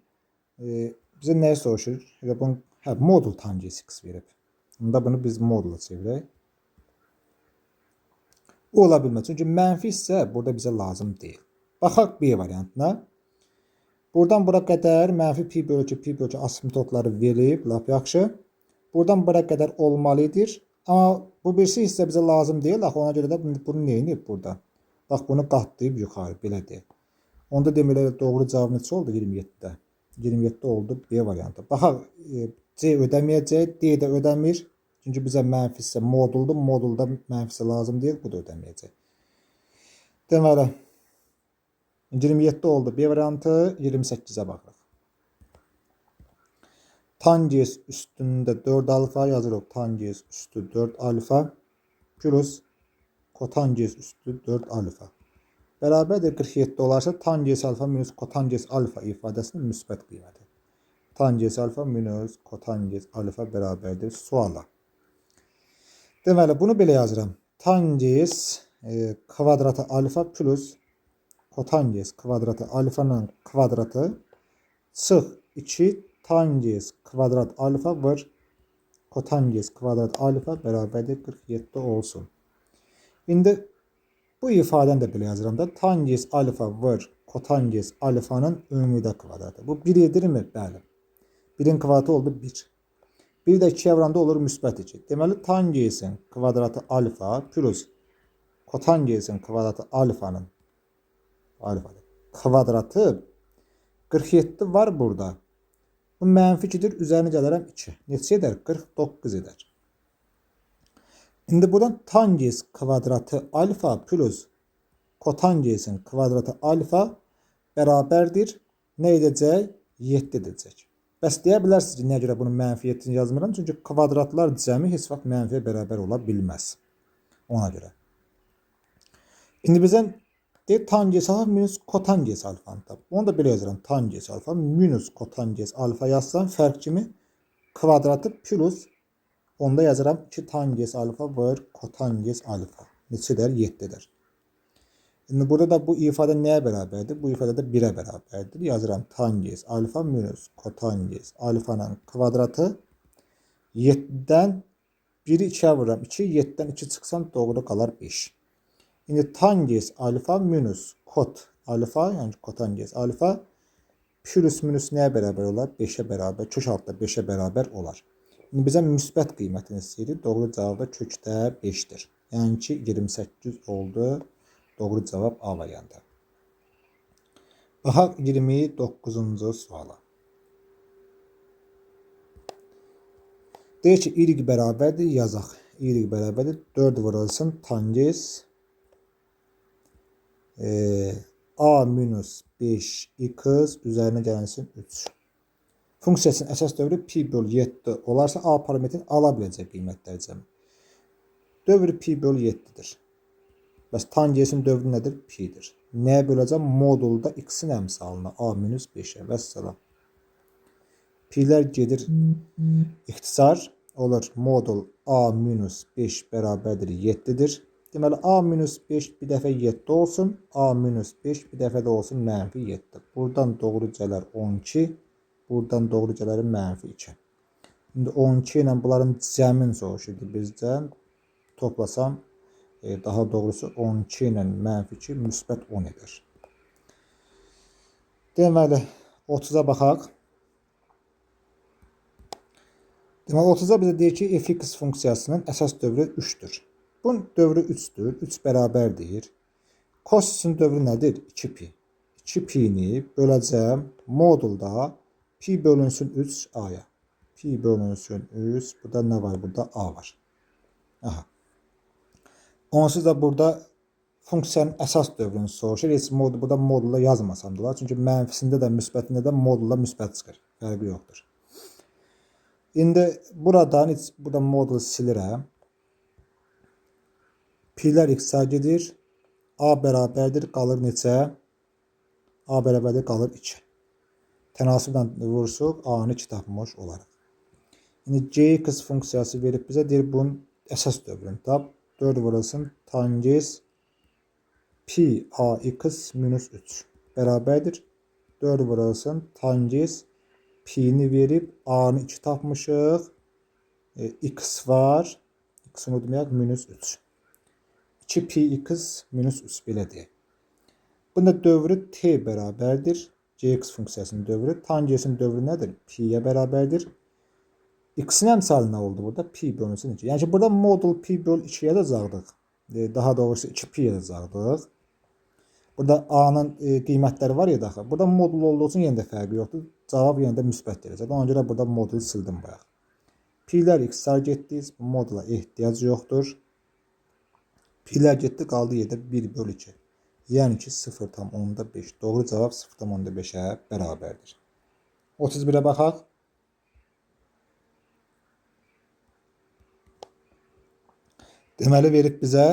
bizə nəyi soruşur? Elə bunu, modul tangens x verib. Onda bunu biz modula çevirək. Bu ola bilməz. Çünki mənfi hissə burada bizə lazım deyil. Baxaq B variantına. Buradan bura qədər mənfi pi böl 2, pi böl 2 asimptotları verib, lap yaxşı. Buradan bura qədər olmalıdır. Amma bu birisi hissə bizə lazım deyil. Axı ona görə də bunu nə edib burada? Bax, bunu qatlayıb yuxarı, belə deyil. Onda deməli, doğru cavab neçə oldu? 27-də. 27 oldu B variantı. Baxaq, C ödəməyəcək, D də ödəmir. Çünki bizə mənfi hissə moduldur. Modulda mənfi hissə lazım deyil, bu da ödəməyəcək. Deməli, 27 oldu B variantı, 28-ə baxırıq. Tangens üstündə 4 alfa yazırıq. Tangens üstü 4 alfa plus kotangens üstü 4 alfa. Bərabərdir 47 olarsa tangens alfa minus kotangens alfa ifadəsinin müsbət qiyməti. Tangens alfa minus kotangens alfa bərabərdir suala. Deməli, bunu belə yazıram. Tangens kvadratı alfa plus kotangens kvadratı alfanın kvadratı çıx 2 tangens kvadrat alfa vur kotangens kvadrat alfa bərabərdir 47 olsun. İndi bu ifadəni də belə yazıram da. Tangens alfa vur kotangens alfanın ümumidə kvadratı. Bu 1 edirmi? Bəli. 1-in kvadratı oldu 1. 1 də 2-yə vuranda olur müsbət 2. Deməli, tangensin kvadratı alfa plus kotangensin kvadratı alfanın alfadır. Kvadratı 47 var burada. Bu mənfi 2-dir. Üzərinə gələrəm 2. Neçə edər? 49 edər. İndi buradan tangens kvadratı alfa plus kotangensin kvadratı alfa bərabərdir. Nə edəcək? 7 edəcək. Bəs deyə bilərsiniz ki, nəyə görə bunu mənfi 7-ni yazmıram? Çünki kvadratlar cəmi heç vaxt mənfiyə bərabər ola bilməz. Ona görə. İndi bizdən deyir tangens alfa minus kotangens alfanı tap. Onu da belə yazıram. Tangens alfa minus kotangens alfa yazsam fərq kimi kvadratı plus onda yazıram 2 tangens alfa vur kotangens alfa. Neçə edər? 7 edər. İndi burada da bu ifadə nəyə bərabərdir? Bu ifadə də 1-ə bərabərdir. Yazıram tangens alfa minus kotangens alfanın kvadratı 7-dən 1-i 2-yə vururam. 2, 7-dən 2 çıxsam doğru qalar 5. İndi tangens alfa minus kot alfa, yəni kotangens alfa plus minus nəyə bərabər olar? 5-ə bərabər, kök altda 5-ə bərabər olar. İndi bizə müsbət qiymətini istəyir. Doğru cavab da kökdə 5-dir. Yəni ki, 28 oldu. Doğru cavab A variantı. Baxaq 29-cu suala. Deyir ki, y bərabərdir, yazaq. Y bərabərdir 4 vurulsun tangens A minus 5x üzərinə gəlsin 3. Funksiyasının əsas dövrü pi böl 7 olarsa A parametrinin ala biləcək qiymətlər cəmi. Dövr pi böl 7-dir. Bəs tangensin dövrü nədir? Pi'dir. Nəyə böləcəm? Modulda x-in əmsalına A minus 5-ə. Vəssalam. Pi'lər gedir ixtisar. Olur modul A minus 5 bərabərdir 7-dir. Deməli, A minus 5 bir dəfə 7 olsun. A minus 5 bir dəfə də olsun mənfi 7. Buradan doğru gələr 12. Buradan doğru gələr mənfi 2. İndi 12 ilə bunların cəmin soruşurdu bizdən. Toplasam, daha doğrusu 12 ilə mənfi 2 müsbət 10 edir. Deməli, 30-a baxaq. Deməli, 30-a bizə deyir ki, fx funksiyasının əsas dövrü 3-dür. Bunun dövrü 3-dür. 3 bərabərdir. Kosinusun dövrü nədir? 2pi. 2pini böləcəm modulda pi bölünsün 3 a-ya. Pi bölünsün 3. Burada nə var? Burada a var. Aha. Onsuz da burada funksiyanın əsas dövrünü soruşur. Heç burada modulda yazmasam da olar. Çünki mənfisində də müsbətində də modulda müsbət çıxır. Fərqi yoxdur. İndi buradan heç burada modulu silirəm. Pi'lər x-a gedir. A bərabərdir, qalır neçə? A bərabərdir, qalır 2. Tənasiblə vursuq, A-nı 2 tapmış olaraq. İndi gx funksiyası verib bizə, deyir bunun əsas dövrünü tap. 4 vurulsun tangens pi ax minus 3 bərabərdir. 4 vurulsun tangens pi'ni verib A-nı 2 tapmışıq. X var. X-i unutmayaq, minus 3. 2 pi x minus 3 belə deyək. Bunda dövrü t bərabərdir. Gx funksiyasının dövrü. Tangensin dövrü nədir? Pi-yə bərabərdir. X-in əmsalı nə oldu burada? Pi bölünsün 2. Yəni ki, burada modul pi böl 2 yazacaqdıq. Daha doğrusu 2 pi yazacaqdıq. Burada A-nın qiymətləri var ya daxı. Burada modul olduğu üçün yenə də fərqi yoxdur. Cavab yenə də müsbət gələcək. Ona görə burada modulu sildim bayaq. Pi'lər x-lar getdi. Bu modula ehtiyac yoxdur. Pi'lər getdi, qaldı yerdə 1 böl 2. Yəni ki, 0,5. Doğru cavab 0,5-ə bərabərdir. 31-ə baxaq. Deməli verib bizə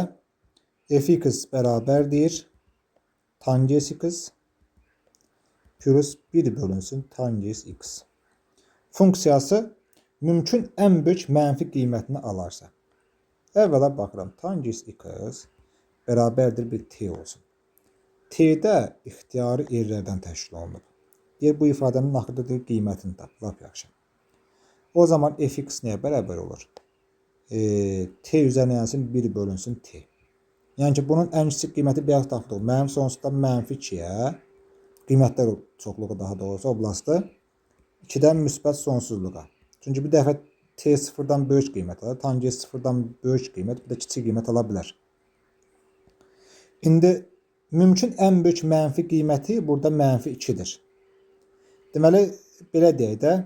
fx bərabərdir tangens x plus 1 bölünsün tangens x. Funksiyası mümkün ən böyük mənfi qiymətini alarsa. Əvvəla baxıram, tangens x bərabərdir bir t olsun. T-də ixtiyari yerlərdən təşkil olunub. Deyir, bu ifadənin axırda deyir, qiymətini tap. Lap yaxşı. O zaman fx nəyə bərabər olur? T üzərinə gəlsin 1 bölünsün t. Yəni ki, bunun ən kiçik qiyməti bayaq tapdıq. Mənfi sonsuzdan mənfi 2-yə, qiymətlər çoxluğu daha doğrusu oblastı, 2-dən müsbət sonsuzluğa. Çünki bir dəfə t sıfırdan böyük qiymət alır, tangens sıfırdan böyük qiymət, bir də kiçik qiymət ala bilər. İndi mümkün ən böyük mənfi qiyməti burada mənfi 2-dir. Deməli, belə deyək də,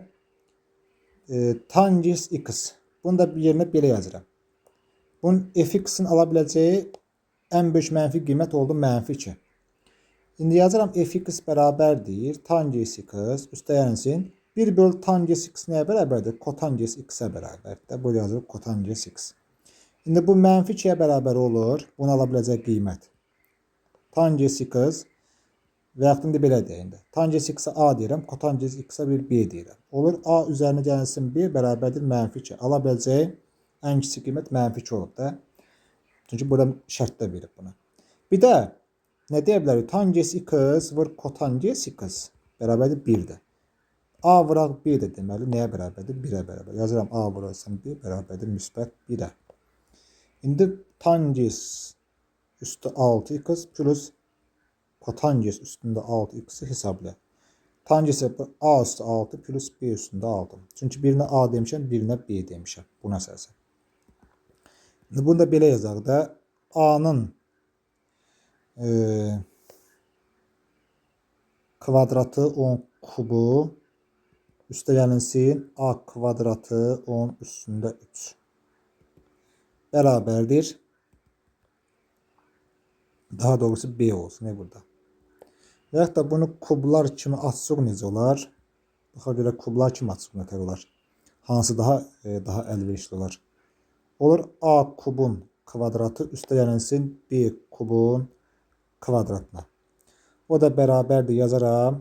tangens x. Bunu da yerinə belə yazıram. Bunun fx-in ala biləcəyi ən böyük mənfi qiymət oldu mənfi 2. İndi yazıram fx bərabərdir tangens x üstə gəlsin 1 böl tangens x nəyə bərabərdir? Kotangens x-ə bərabərdir. Burada yazırıq kotangens x. İndi bu mənfi 2-yə bərabər olur. Bunu ala biləcək qiymət. Tangens x və yaxud indi belə deyək indi. Tangens x-ə a deyirəm, kotangens x-ə bir b deyirəm. Olur a üzərinə gəlsin b bərabərdir mənfi 2. Ala biləcəyi ən kiçik qiymət mənfi 2 olub da. Çünki burada şərtdə verib bunu. Bir də nə deyə bilərik? Tangens x vur kotangens x bərabərdir 1-dir. A vuraq b də deməli nəyə bərabərdir? 1-ə bərabər. Yazıram a vurarsan b bərabərdir müsbət 1-ə. İndi tangens üstü 6x plus kotangens üstündə 6x-i hesablayaq. Tangens a üstü 6 plus b üstündə 6. Çünki birinə a demişəm, birinə b demişəm. Buna əsasən. İndi bunu da belə yazaq da. A-nın kvadratı 10 kubu üstə gəlinsin a kvadratı 10 üstündə 3 bərabərdir. Daha doğrusu b olsun burada. Və yaxud da bunu kublar kimi açsaq necə olar? Baxa görə kublar kimi açsaq nətər olar? Hansı daha əlverişli olar? Olur a kubun kvadratı üstə gəlinsin b kubun kvadratına. O da bərabərdir yazaram.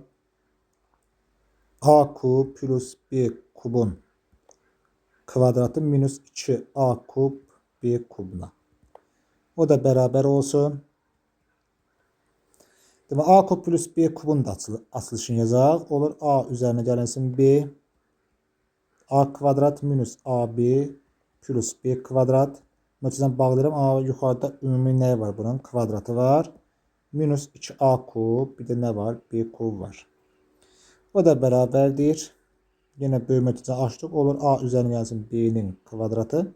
A kub plus b kubun kvadratı minus 2a kub b kubuna. O da bərabər olsun. Demək, a kub plus b kubun da açılışını yazaq. Olur a üzərinə gəlinsin b. A kvadrat minus ab plus b kvadrat. Mötərizəni bağlayıram. Amma yuxarıda ümumi nə var bunun? Kvadratı var. Minus 2a kub. Bir də nə var? B kub var. O da bərabərdir. Yenə böyük mötərizəni açdıq. Olur a üzərinə gəlsin b-nin kvadratı.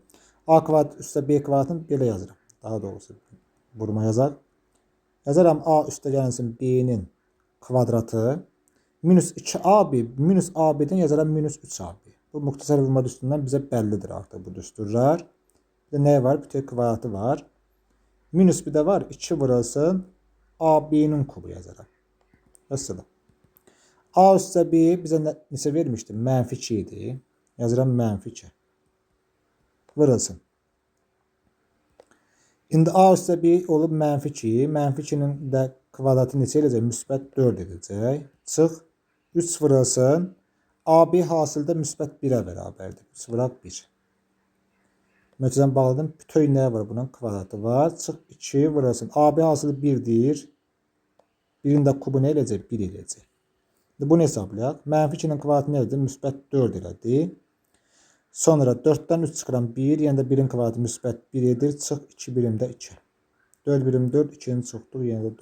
A kvadrat üstə b kvadratını belə yazıram. Daha doğrusu vurma yazaq. Yazaram a üstə gəlinsin b-nin kvadratı. Minus 2ab, minus ab-dən yazaram minus 3ab. Bu müxtəsər vurma düsturundan bizə bəllidir artıq bu düsturlar. Bir də nə var? Bütün kvadratı var. Minus bir də var. 2 vurulsun ab-nin kubu yazaram. Məsələn. A üstə b bizə neçə vermişdi? Mənfi 2 idi. Yazıram mənfi 2. Vurulsun. İndi a üstə b olub mənfi 2. Mənfi 2-nin də kvadratı neçə eləyəcək? Müsbət 4 edəcək. Çıx. 3 vurulsun. AB hasildə müsbət 1-ə bərabərdir. 3 vuraq 1. Mötərizəni bağladım. Bütöv nə var bunun? Kvadratı var. Çıx 2 vurulsun. AB hasılı 1-dir. 1-in də kubu nə eləyəcək? 1 eləyəcək. İndi bunu hesablayaq. Mənfi 2-nin kvadratı nə elədi? Müsbət 4 elədi. Sonra 4-dən 3 çıxıram 1. Yəni də 1-in kvadratı müsbət 1 edir. Çıx 2 birimdə 2. 4 birim 4, 2-ni çıxdıq. Yəni də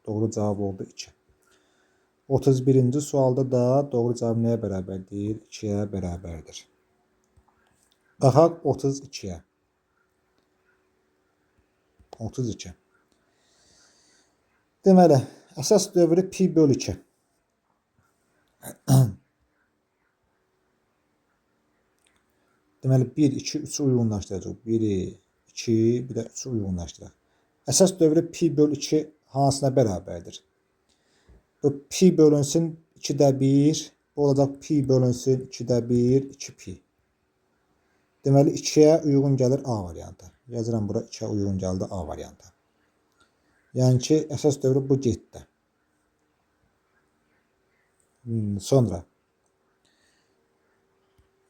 doğru cavab oldu 2. 31-ci sualda da doğru cavab nəyə bərabərdir? 2-yə bərabərdir. Baxaq 32-yə. 32. Deməli, əsas dövrü pi bölü 2. Deməli, 1, 2, 3-ü uyğunlaşdıracaq. 1-i, 2, bir də 3-ü uyğunlaşdıraq. Əsas dövrü pi bölü 2 hansına bərabərdir? Bu pi bölünsün 2-də 1, bu olacaq pi bölünsün 2-də 1, 2 pi. Deməli, 2-yə uyğun gəlir A variantı. Yazıram bura 2-yə uyğun gəldi A variantı. Yəni ki, əsas dövrü bu getdi. Sonra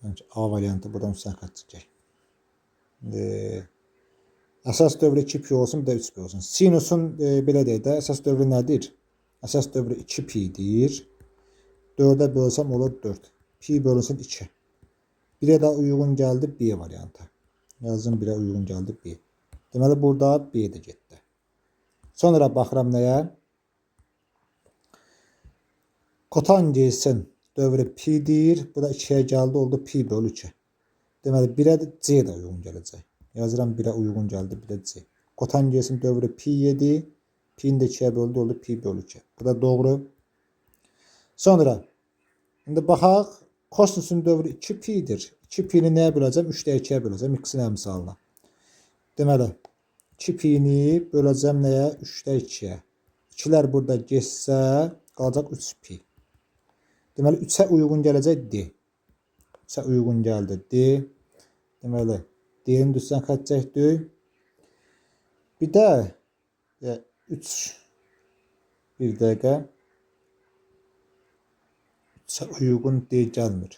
yəni ki, A variantı buradan üstdən xətt çəkək. Əsas dövrü 2 pi olsun, bir də 3 pi olsun. Sinusun belə deyək də, əsas dövrü nədir? Əsas dövrü 2 pidir. 4-ə bölsəm olur 4. Pi bölünsün 2. 1-ə də uyğun gəldi B variantı. Yazdım 1-ə uyğun gəldi B. Deməli, burada B də getdi. Sonra baxıram nəyə? Kotangensin dövrü pidir. Bu da 2-yə gəldi, oldu pi bölü 2. Deməli, 1-ə də C də uyğun gələcək. Yazıram 1-ə uyğun gəldi, bir də C. Kotangensin dövrü pi 7. Pi'ni də 2-yə böldü, oldu pi bölü 2. Bu da doğru. Sonra, indi baxaq, kosinusun dövrü 2 pi'dir. 2 pi'ni nəyə böləcəm? 3-də 2-yə böləcəm, x-in əmsalına. Deməli, 2 pi'ni böləcəm nəyə? 3-də 2-yə. 2-lər burada getsə, qalacaq 3 pi. Deməli, 3-ə uyğun gələcək D. 3-ə uyğun gəldi D. Deməli, D-ni düzdən xətt çəkdik. Bir də 3, bir dəqiqə. 3-ə uyğun D gəlmir.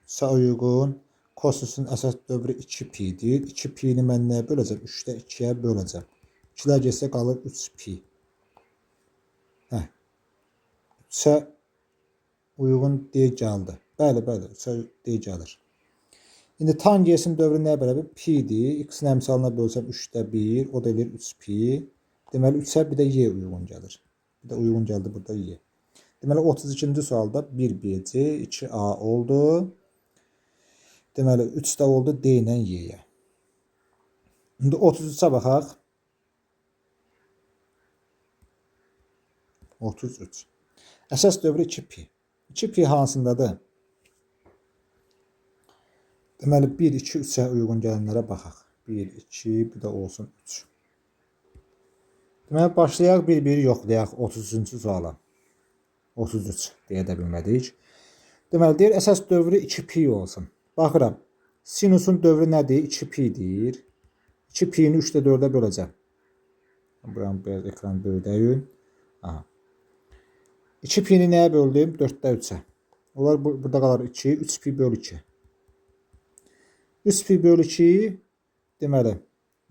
3-ə uyğun kosinusun əsas dövrü 2 pi'dir. 2 pi'ni mən nəyə böləcəm? 3-də 2-yə böləcəm. 2-lər getsə qalır 3 pi. 3-ə uyğun D gəldi. Bəli, bəli, 3-ə D gəlir. İndi tangensin dövrü nəyə bərabər? Pi'dir. X-in əmsalına bölsəm 3-də 1, o da eləyir 3 pi. Deməli, 3-ə bir də Y uyğun gəlir. Bir də uyğun gəldi burada Y. Deməli, 32-ci sualda 1 BC, 2A oldu. Deməli, 3 də oldu D ilə Y-yə. İndi 33-ə baxaq. 33. Əsas dövrü 2 pi. 2 pi hansındadır? Deməli, 1, 2, 3-ə uyğun gələnlərə baxaq. 1, 2, bir də olsun 3. Deməli, başlayaq, bir-bir yoxlayaq 33-cü suala. 33 deyə də bilmədik. Deməli, deyir, əsas dövrü 2 pi olsun. Baxıram, sinusun dövrü nədir? 2 pi'dir. 2 pi'ni 3-də 4-ə böləcəm. Buranı biraz ekran böyüdəyim. Aha. 2 pi'ni nəyə böldüm? 4-də 3-ə. Onlar burada qalar 2. 3 pi böl 2. 3 pi böl 2, deməli,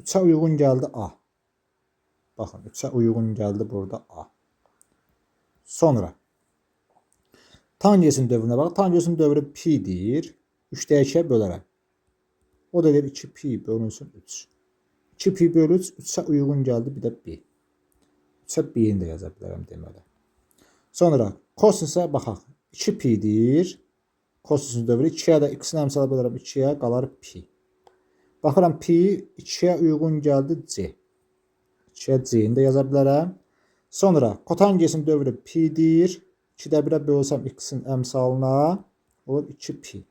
3-ə uyğun gəldi A. Baxın, 3-ə uyğun gəldi burada A. Sonra, tangensin dövrünə bax. Tangensin dövrü pi'dir. 3-də 2-yə bölərəm. O da eləyir 2 pi bölünsün 3. 2 pi bölü 3, 3-ə uyğun gəldi bir də B. 3-ə B-ni də yaza bilərəm deməli. Sonra kosinusa baxaq. 2 pi'dir. Kosinusun dövrü 2-yə də x-in əmsalı bölərəm 2-yə qalar pi. Baxıram pi 2-yə uyğun gəldi C. 2-yə C-ni də yaza bilərəm. Sonra kotangensin dövrü pi'dir. 2-də 1-ə bölsəm x-in əmsalına olur 2 pi.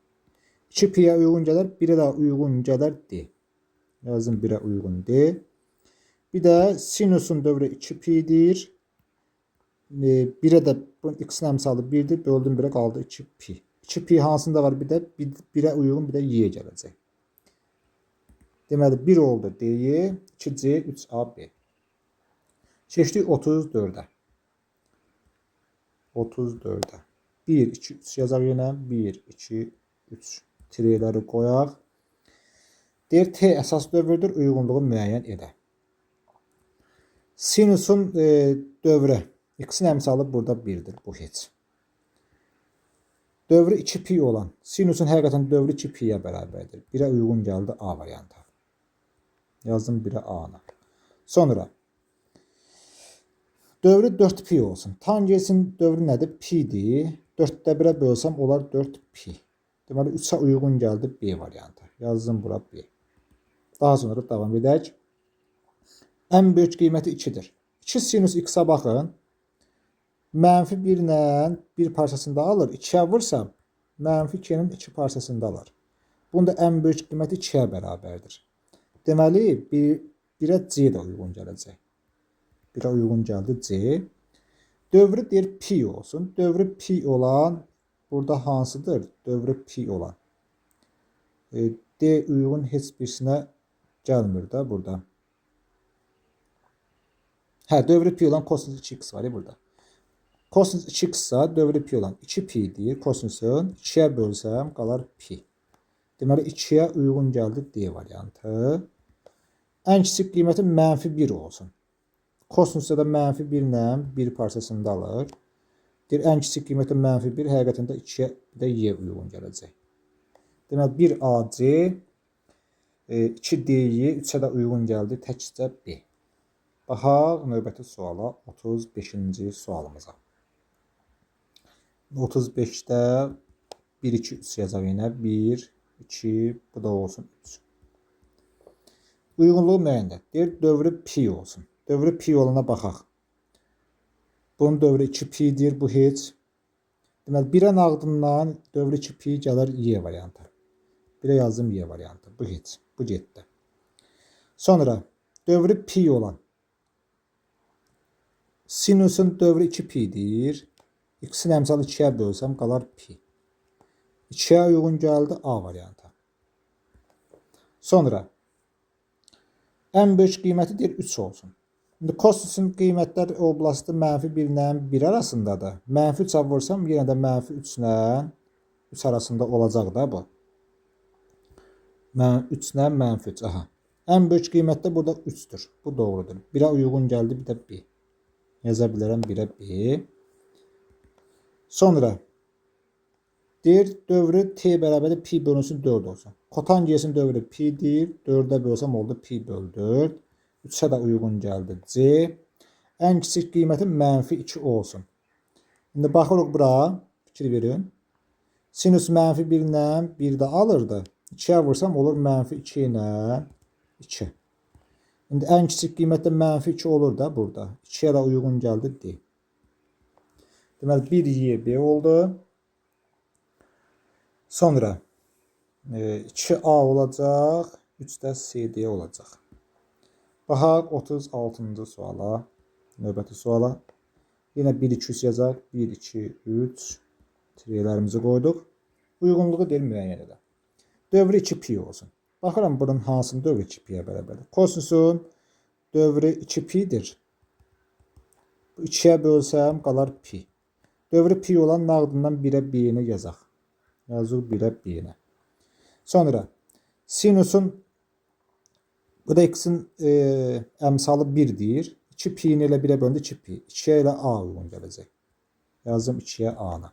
2 pi'yə uyğun gələr, 1-ə də uyğun gələr D. Yazdım 1-ə uyğun D. Bir də sinusun dövrü 2 pi'dir. 1-ə də bunun x-in əmsalı 1-dir. Böldüm 1-ə qaldı 2 pi. 2 pi hansında var? Bir də 1-ə uyğun, bir də Y gələcək. Deməli, 1 oldu DY, 2C, 3AB. Keçdik 34-ə. 34-ə. 1, 2, 3 yazaq yenə. 1, 2, 3 tirələri qoyaq. Deyir, T əsas dövrdür, uyğunluğu müəyyən edə. Sinusun dövrü, x-in əmsalı burada 1-dir, bu heç. Dövrü 2 pi olan, sinusun həqiqətən dövrü 2 pi'yə bərabərdir. 1-ə uyğun gəldi A variantı. Yazdım 1-ə A-nı. Sonra, dövrü 4 pi olsun. Tangensin dövrü nədir? Pi'dir. 4-də 1-ə bölsəm olar 4 pi. Deməli, 3-ə uyğun gəldi B variantı. Yazdım bura B. Daha sonra davam edək. Ən böyük qiyməti 2-dir. 2 sinus x-ə baxın. Mənfi 1 ilə 1 parçasında alır. 2-yə vursam, mənfi 2-nin 2 parçasında alır. Bunun da ən böyük qiyməti 2-yə bərabərdir. Deməli, 1-ə C də uyğun gələcək. 1-ə uyğun gəldi C. Dövrü deyir pi olsun. Dövrü pi olan burada hansıdır? Dövrü pi olan. D uyğun heç birisinə Gəlmir də burada. Hə, dövrü pi olan kosinus 2x var ya burada. Kosinus 2x isə dövrü pi olan 2 pi deyir. Kosinusun 2-yə bölsəm qalar pi. Deməli 2-yə uyğun gəldi D variantı. Ən kiçik qiyməti mənfi 1 olsun. Kosinusda da mənfi 1 ilə 1 parçasını da alır. Deyir, ən kiçik qiyməti mənfi 1 həqiqətən də 2-yə bir də y uyğun gələcək. Deməli 1AC 2DY 3-ə də uyğun gəldi təkcə B. Baxaq növbəti suala, 35-ci sualımıza. 35-də 1, 2, 3 yazaq yenə. 1, 2, bu da olsun 3. Uyğunluğu müəyyən edək. Deyir, dövrü pi olsun. Dövrü pi olana baxaq. Bunun dövrü 2 pidir, bu heç. Deməli, 1-ə nağdından dövrü 2 pi gəlir Y variantı. 1-ə yazdım Y variantı. Bu heç. Bu getdi. Sonra dövrü pi olan sinusun dövrü 2 pidir. X-in əmsalı 2-yə bölsəm qalar pi. 2-yə uyğun gəldi A variantı. Sonra ən böyük qiyməti deyir 3 olsun. İndi kosinusun qiymətlər oblastı mənfi 1 ilə 1 arasındadır. Mənfi 3-ə vursam yenə də mənfi 3 ilə 3 arasında olacaq da bu. 3 ilə mənfi 3. Aha. Ən böyük qiymət də burada 3-dür. Bu doğrudur. 1-ə uyğun gəldi, bir də B. Yaza bilərəm 1-ə B. Sonra deyir dövrü T bərabərdir pi bölünsün 4 olsun. Kotangensin dövrü pidir. 4-ə bölsəm oldu pi böl 4. 3-ə də uyğun gəldi C. Ən kiçik qiyməti mənfi 2 olsun. İndi baxırıq bura, fikir verin. Sinus mənfi 1 ilə 1 də alırdı. 2-yə vursam olur mənfi 2 ilə 2. İndi ən kiçik qiymət də mənfi 2 olur da burada. 2-yə də uyğun gəldi D. Deməli 1 Y B oldu. Sonra 2A olacaq, 3 də CD olacaq. Baxaq 36-cı suala, növbəti suala. Yenə 1, 2, 3 yazaq. 1, 2, 3 triyelərimizi qoyduq. Uyğunluğu deyil müəyyən edək. Dövrü 2 pi olsun. Baxıram bunun hansının dövrü 2 piyə bərabərdir. Kosinusun dövrü 2 pidir. Bu 2-yə bölsəm qalar pi. Dövrü pi olan nağdından 1-ə b-ni yazaq. Yazıq 1-ə b-ni. Sonra sinusun bu da x-in əmsalı 1 deyir. 2 pi-ni elə 1-ə böləndə 2 pi. 2-yə elə a uyğun gələcək. Yazdım 2-yə a-nı.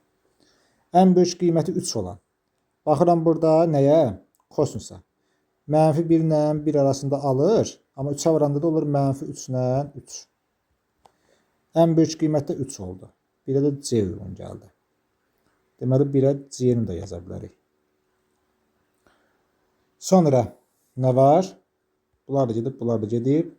Ən böyük qiyməti 3 olan. Baxıram burada nəyə? Kosinusa. Mənfi 1 ilə 1 arasında alır. Amma 3-ə vuranda da olur mənfi 3 ilə 3. Ən böyük qiymət də 3 oldu. 1-ə də C uyğun gəldi. Deməli 1-ə C-ni də yaza bilərik. Sonra nə var? Bunlar da gedib, bunlar da gedib.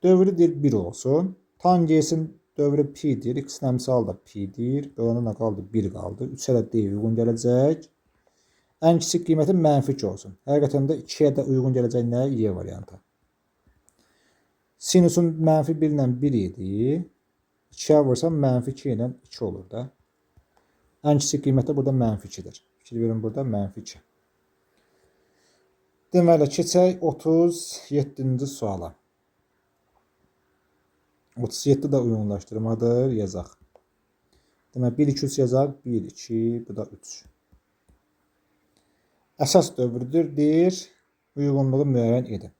Dövrü deyir 1 olsun. Tangensin dövrü pidir. X-in əmsalı da pidir. Böləndə nə qaldı? 1 qaldı. 3-ə də D uyğun gələcək. Ən kiçik qiyməti mənfi 2 olsun. Həqiqətən də 2-yə də uyğun gələcək nə? Y variantı. Sinusun mənfi 1 ilə 1 idi. 2-yə vursam mənfi 2 ilə 2 olur da. Ən kiçik qiymət də burada mənfi 2-dir. Fikir verin burada mənfi 2. Deməli, keçək 37-ci suala. 37 də uyğunlaşdırmadır. Yazaq. Deməli, 1, 2, 3 yazaq. 1, 2, bu da 3. Əsas dövrüdür, deyir. Uyğunluğu müəyyən edin.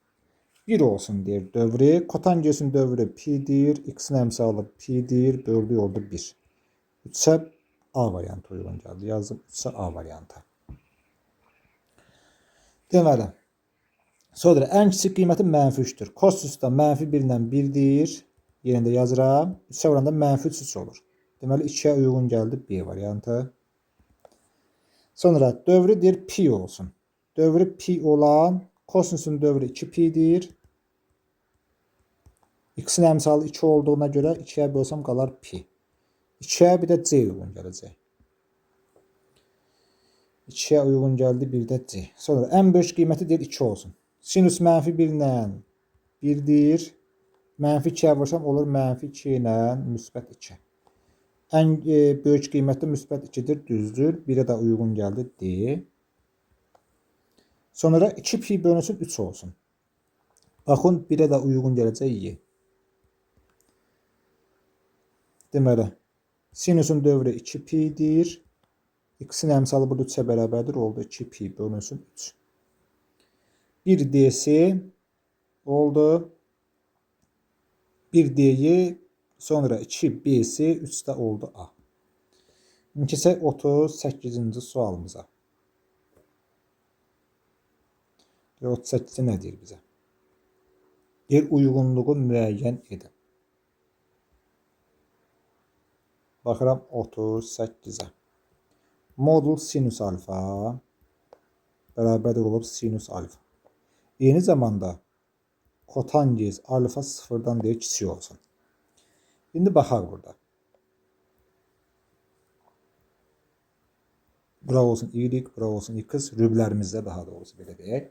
1 olsun deyir dövrü. Kotangensin dövrü pidir. X-in əmsalı pidir. Böldüyü oldu 1. 3-ə A variantı uyğun gəldi. Yazdım 3-ə A variantı. Deməli, sonra ən kiçik qiyməti mənfi 3-dür. Kosinus da mənfi 1 ilə 1-dir. Yenə də yazıram. 3-ə vuranda mənfi 3 3 olur. Deməli, 2-yə uyğun gəldi B variantı. Sonra dövrü deyir pi olsun. Dövrü pi olan kosinusun dövrü 2 pidir. X-in əmsalı 2 olduğuna görə 2-yə bölsəm qalar pi. 2-yə bir də C uyğun gələcək. 2-yə uyğun gəldi bir də C. Sonra ən böyük qiyməti deyir 2 olsun. Sinus mənfi 1 ilə 1-dir. Mənfi 2-yə vursam olur mənfi 2 ilə müsbət 2. Ən böyük qiymət də müsbət 2-dir, düzdür. 1-ə də uyğun gəldi D. Sonra 2 pi bölünsün 3 olsun. Baxın, 1-ə də uyğun gələcək y. Deməli, sinusun dövrü 2 pi-dir. X-in əmsalı burada 3-ə bərabərdir. Oldu 2 pi bölünsün 3. 1 DC oldu. 1 DY, sonra 2 BC, 3 də oldu A. İndi keçək 38-ci sualımıza. 38-də nə deyir bizə? Deyir, uyğunluğu müəyyən edin. Baxıram 38-ə. Modul sinus alfa bərabərdir olub sinus alfa. Eyni zamanda kotangens alfa sıfırdan deyir kiçik olsun. İndi baxaq burada. Bura olsun y, bura olsun x, rüblərimizdə daha doğrusu belə deyək.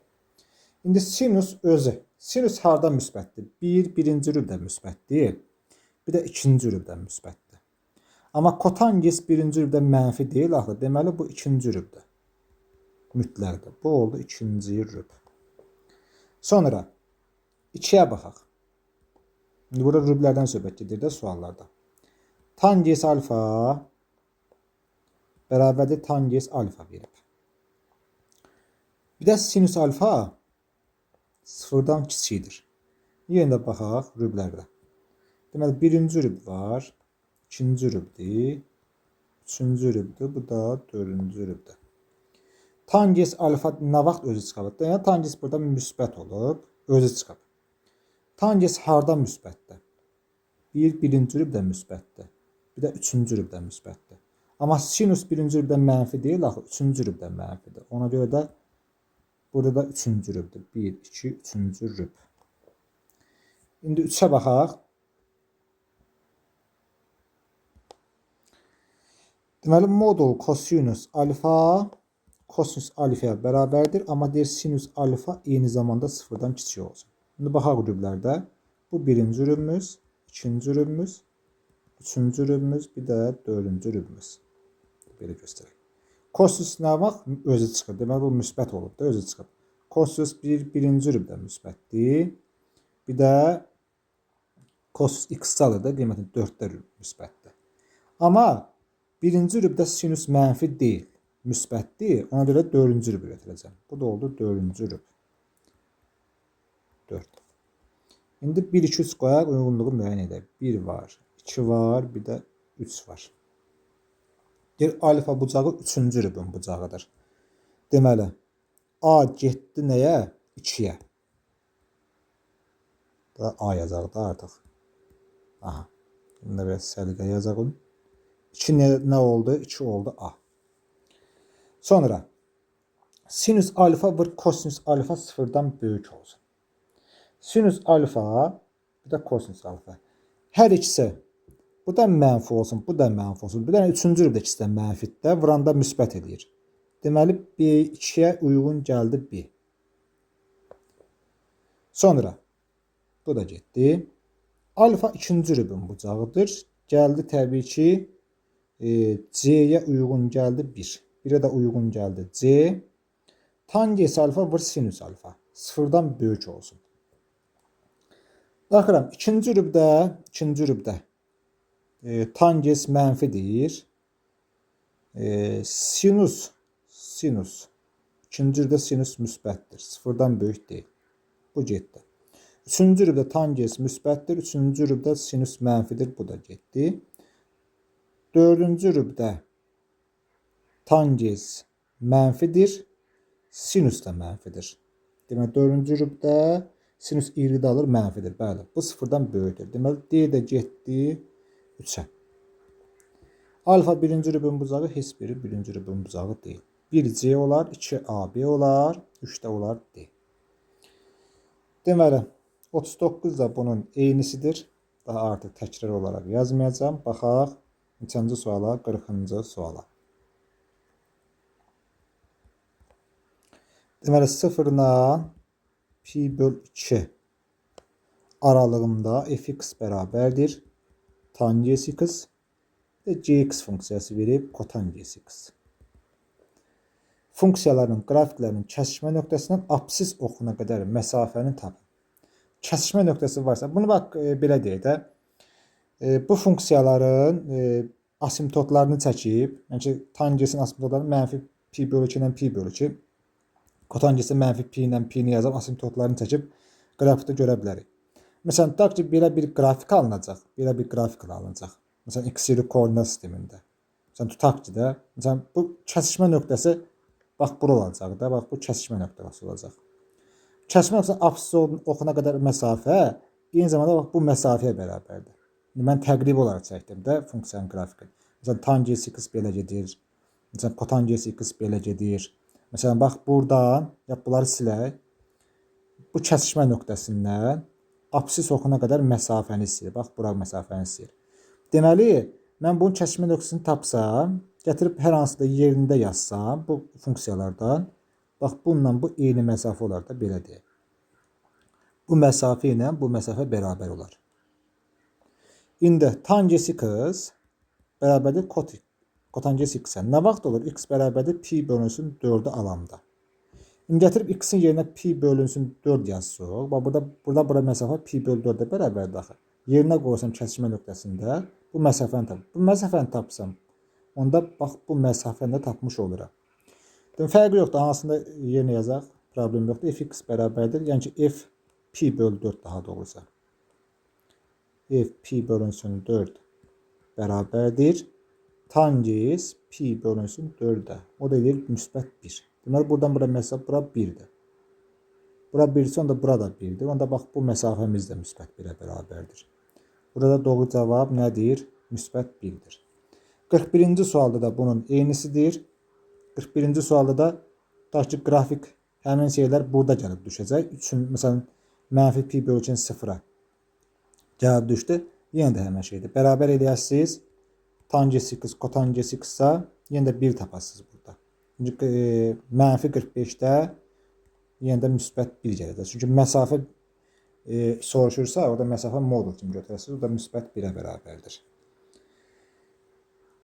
İndi sinus özü. Sinus harda müsbətdir? Birinci rübdə müsbətdir. Bir də ikinci rübdə müsbətdir. Amma kotangens birinci rübdə mənfi deyil axı. Deməli, bu ikinci rübdür. Mütləqdir. Bu oldu ikinci rüb. Sonra 2-yə baxaq. İndi burada rüblərdən söhbət gedir də suallarda. Tangens alfa bərabərdir tangens alfa verib. Bir də sinus alfa sıfırdan kiçikdir. Yenə də baxaq rüblərdə. Deməli, birinci rüb var, ikinci rübdür, üçüncü rübdür, bu da dördüncü rübdür. Tangens alfa nə vaxt özü çıxıb? Yəni, tangens burada müsbət olub, özü çıxıb. Tangens harda müsbətdir? Birinci rübdə müsbətdir, bir də üçüncü rübdə müsbətdir. Amma sinus birinci rübdə mənfi deyil, axı üçüncü rübdə mənfidir. Ona görə də burada da üçüncü rübdür. 1, 2, üçüncü rüb. İndi 3-ə baxaq. Deməli, modul kosinus alfa kosinus alfaya bərabərdir. Amma deyir, sinus alfa eyni zamanda sıfırdan kiçik olsun. İndi baxaq rüblərdə. Bu birinci rübümüz, ikinci rübümüz, üçüncü rübümüz, bir də dördüncü rübümüz. Belə göstərək. Kosinus nə vaxt özü çıxır? Deməli, bu müsbət olub da, özü çıxıb. Kosinus birinci rübdə müsbətdir. Bir də kosinus x-adır da, qiyməti 4-də müsbətdir. Amma birinci rübdə sinus mənfi deyil, müsbətdir. Ona görə dördüncü rübü götürəcəm. Bu da oldu dördüncü rüb. 4. İndi 1, 2, 3 qoyaq, uyğunluğu müəyyən edək. 1 var, 2 var, bir də 3 var. Deyir, alfa bucağı üçüncü rübün bucağıdır. Deməli, A getdi nəyə? 2-yə. Da A yazaq da artıq. Aha. Bunda biraz səliqə yazaq. 2 nə oldu? 2 oldu A. Sonra sinus alfa vur kosinus alfa sıfırdan böyük olsun. Sinus alfa, bir də kosinus alfa. Hər ikisi bu da mənfi olsun, bu da mənfi olsun. Bir dənə üçüncü rübdə ikisi də mənfidir, vuranda müsbət eləyir. Deməli, B2-yə uyğun gəldi B. Sonra bu da getdi. Alfa ikinci rübün bucağıdır. Gəldi təbii ki, C-yə uyğun gəldi 1. 1-ə də uyğun gəldi C. Tangens alfa vur sinus alfa. Sıfırdan böyük olsun. Baxıram, ikinci rübdə tangens mənfidir. Sinus, ikinci rübdə sinus müsbətdir. Sıfırdan böyük deyil. Bu getdi. Üçüncü rübdə tangens müsbətdir. Üçüncü rübdə sinus mənfidir. Bu da getdi. Dördüncü rübdə tangens mənfidir. Sinus da mənfidir. Deməli, dördüncü rübdə sinus iri də alır, mənfidir. Bəli, bu sıfırdan böyükdür. Deməli, D də getdi 3-ə. Alfa birinci rübün bucağı, heç biri birinci rübün bucağı deyil. 1 C olar, 2 AB olar, 3 də olar D. Deməli, 39 da bunun eynisidir. Daha artıq təkrar olaraq yazmayacağam. Baxaq neçənci suala, 40-cı suala. Deməli, 0-la pi böl 2 aralığında fx bərabərdir tangens x və gx funksiyası verib kotangens x. Funksiyaların qrafiklərinin kəsişmə nöqtəsindən apsis oxuna qədər məsafəni tapın. Kəsişmə nöqtəsi varsa, bunu bax belə deyək də, bu funksiyaların asimptotlarını çəkib, yəni ki, tangensin asimptotlarını mənfi pi bölü 2 ilə pi bölü 2, kotangensin mənfi pi ilə pi-ni yazıb asimptotlarını çəkib qrafikdə görə bilərik. Məsələn, tutaq ki, belə bir qrafik alınacaq, belə bir qrafik alınacaq. Məsələn, x-y koordinat sistemində. Məsələn, tutaq ki də, məsələn, bu kəsişmə nöqtəsi bax bura olacaq da, bax bu kəsişmə nöqtəsi olacaq. Kəsişmə nöqtəsi absis oxuna qədər məsafə eyni zamanda bax bu məsafəyə bərabərdir. İndi mən təqribi olaraq çəkdim də funksiyanın qrafikini. Məsələn, tangens x belə gedir. Məsələn, kotangens x belə gedir. Məsələn, bax buradan, ya bunları silək. Bu kəsişmə nöqtəsindən absis oxuna qədər məsafəni istəyir. Bax, bura məsafəni istəyir. Deməli, mən bunun kəsişmə nöqtəsini tapsam, gətirib hər hansı da yerində yazsam bu funksiyalardan, bax bununla bu eyni məsafə olar da, belə deyək. Bu məsafə ilə bu məsafə bərabər olar. İndi tangens x bərabərdir kotangens x-ə. Nə vaxt olur? X bərabərdir pi bölünsün 4-ü alanda. İndi gətirib x-in yerinə pi bölünsün 4 yazsaq, bax burada bura məsafə pi bölü 4-ə bərabərdir axı. Yerinə qoysam kəsişmə nöqtəsində bu məsafəni tap. Bu məsafəni tapsam, onda bax bu məsafəni də tapmış oluram. Demək, fərqi yoxdur, hansında yerinə yazaq, problem yoxdur. Fx bərabərdir, yəni ki, f pi bölü 4 daha doğrusu. F pi bölünsün 4 bərabərdir. Tangens pi bölünsün 4-ə. O da eləyir müsbət 1. Deməli, buradan bura məsafə bura 1-dir. Bura 1-isə onda bura da 1-dir. Onda bax bu məsafəmiz də müsbət 1-ə bərabərdir. Burada doğru cavab nədir? Müsbət 1-dir. 41-ci sualda da bunun eynisidir. 41-ci sualda da tutaq ki, qrafik həmin şeylər burada gəlib düşəcək. 3-ün, məsələn, mənfi pi bölü 2-nin 0-a gəlib düşdü. Yenə də həmin şeydir. Bərabər eləyəsiniz. Tangens x, kotangens x-sa yenə də 1 tapasınız burada. Çünki mənfi 45-də yenə də müsbət 1 gələcək. Çünki məsafə soruşursa, orada məsafə modul kimi götürəsiniz. O da müsbət 1-ə bərabərdir.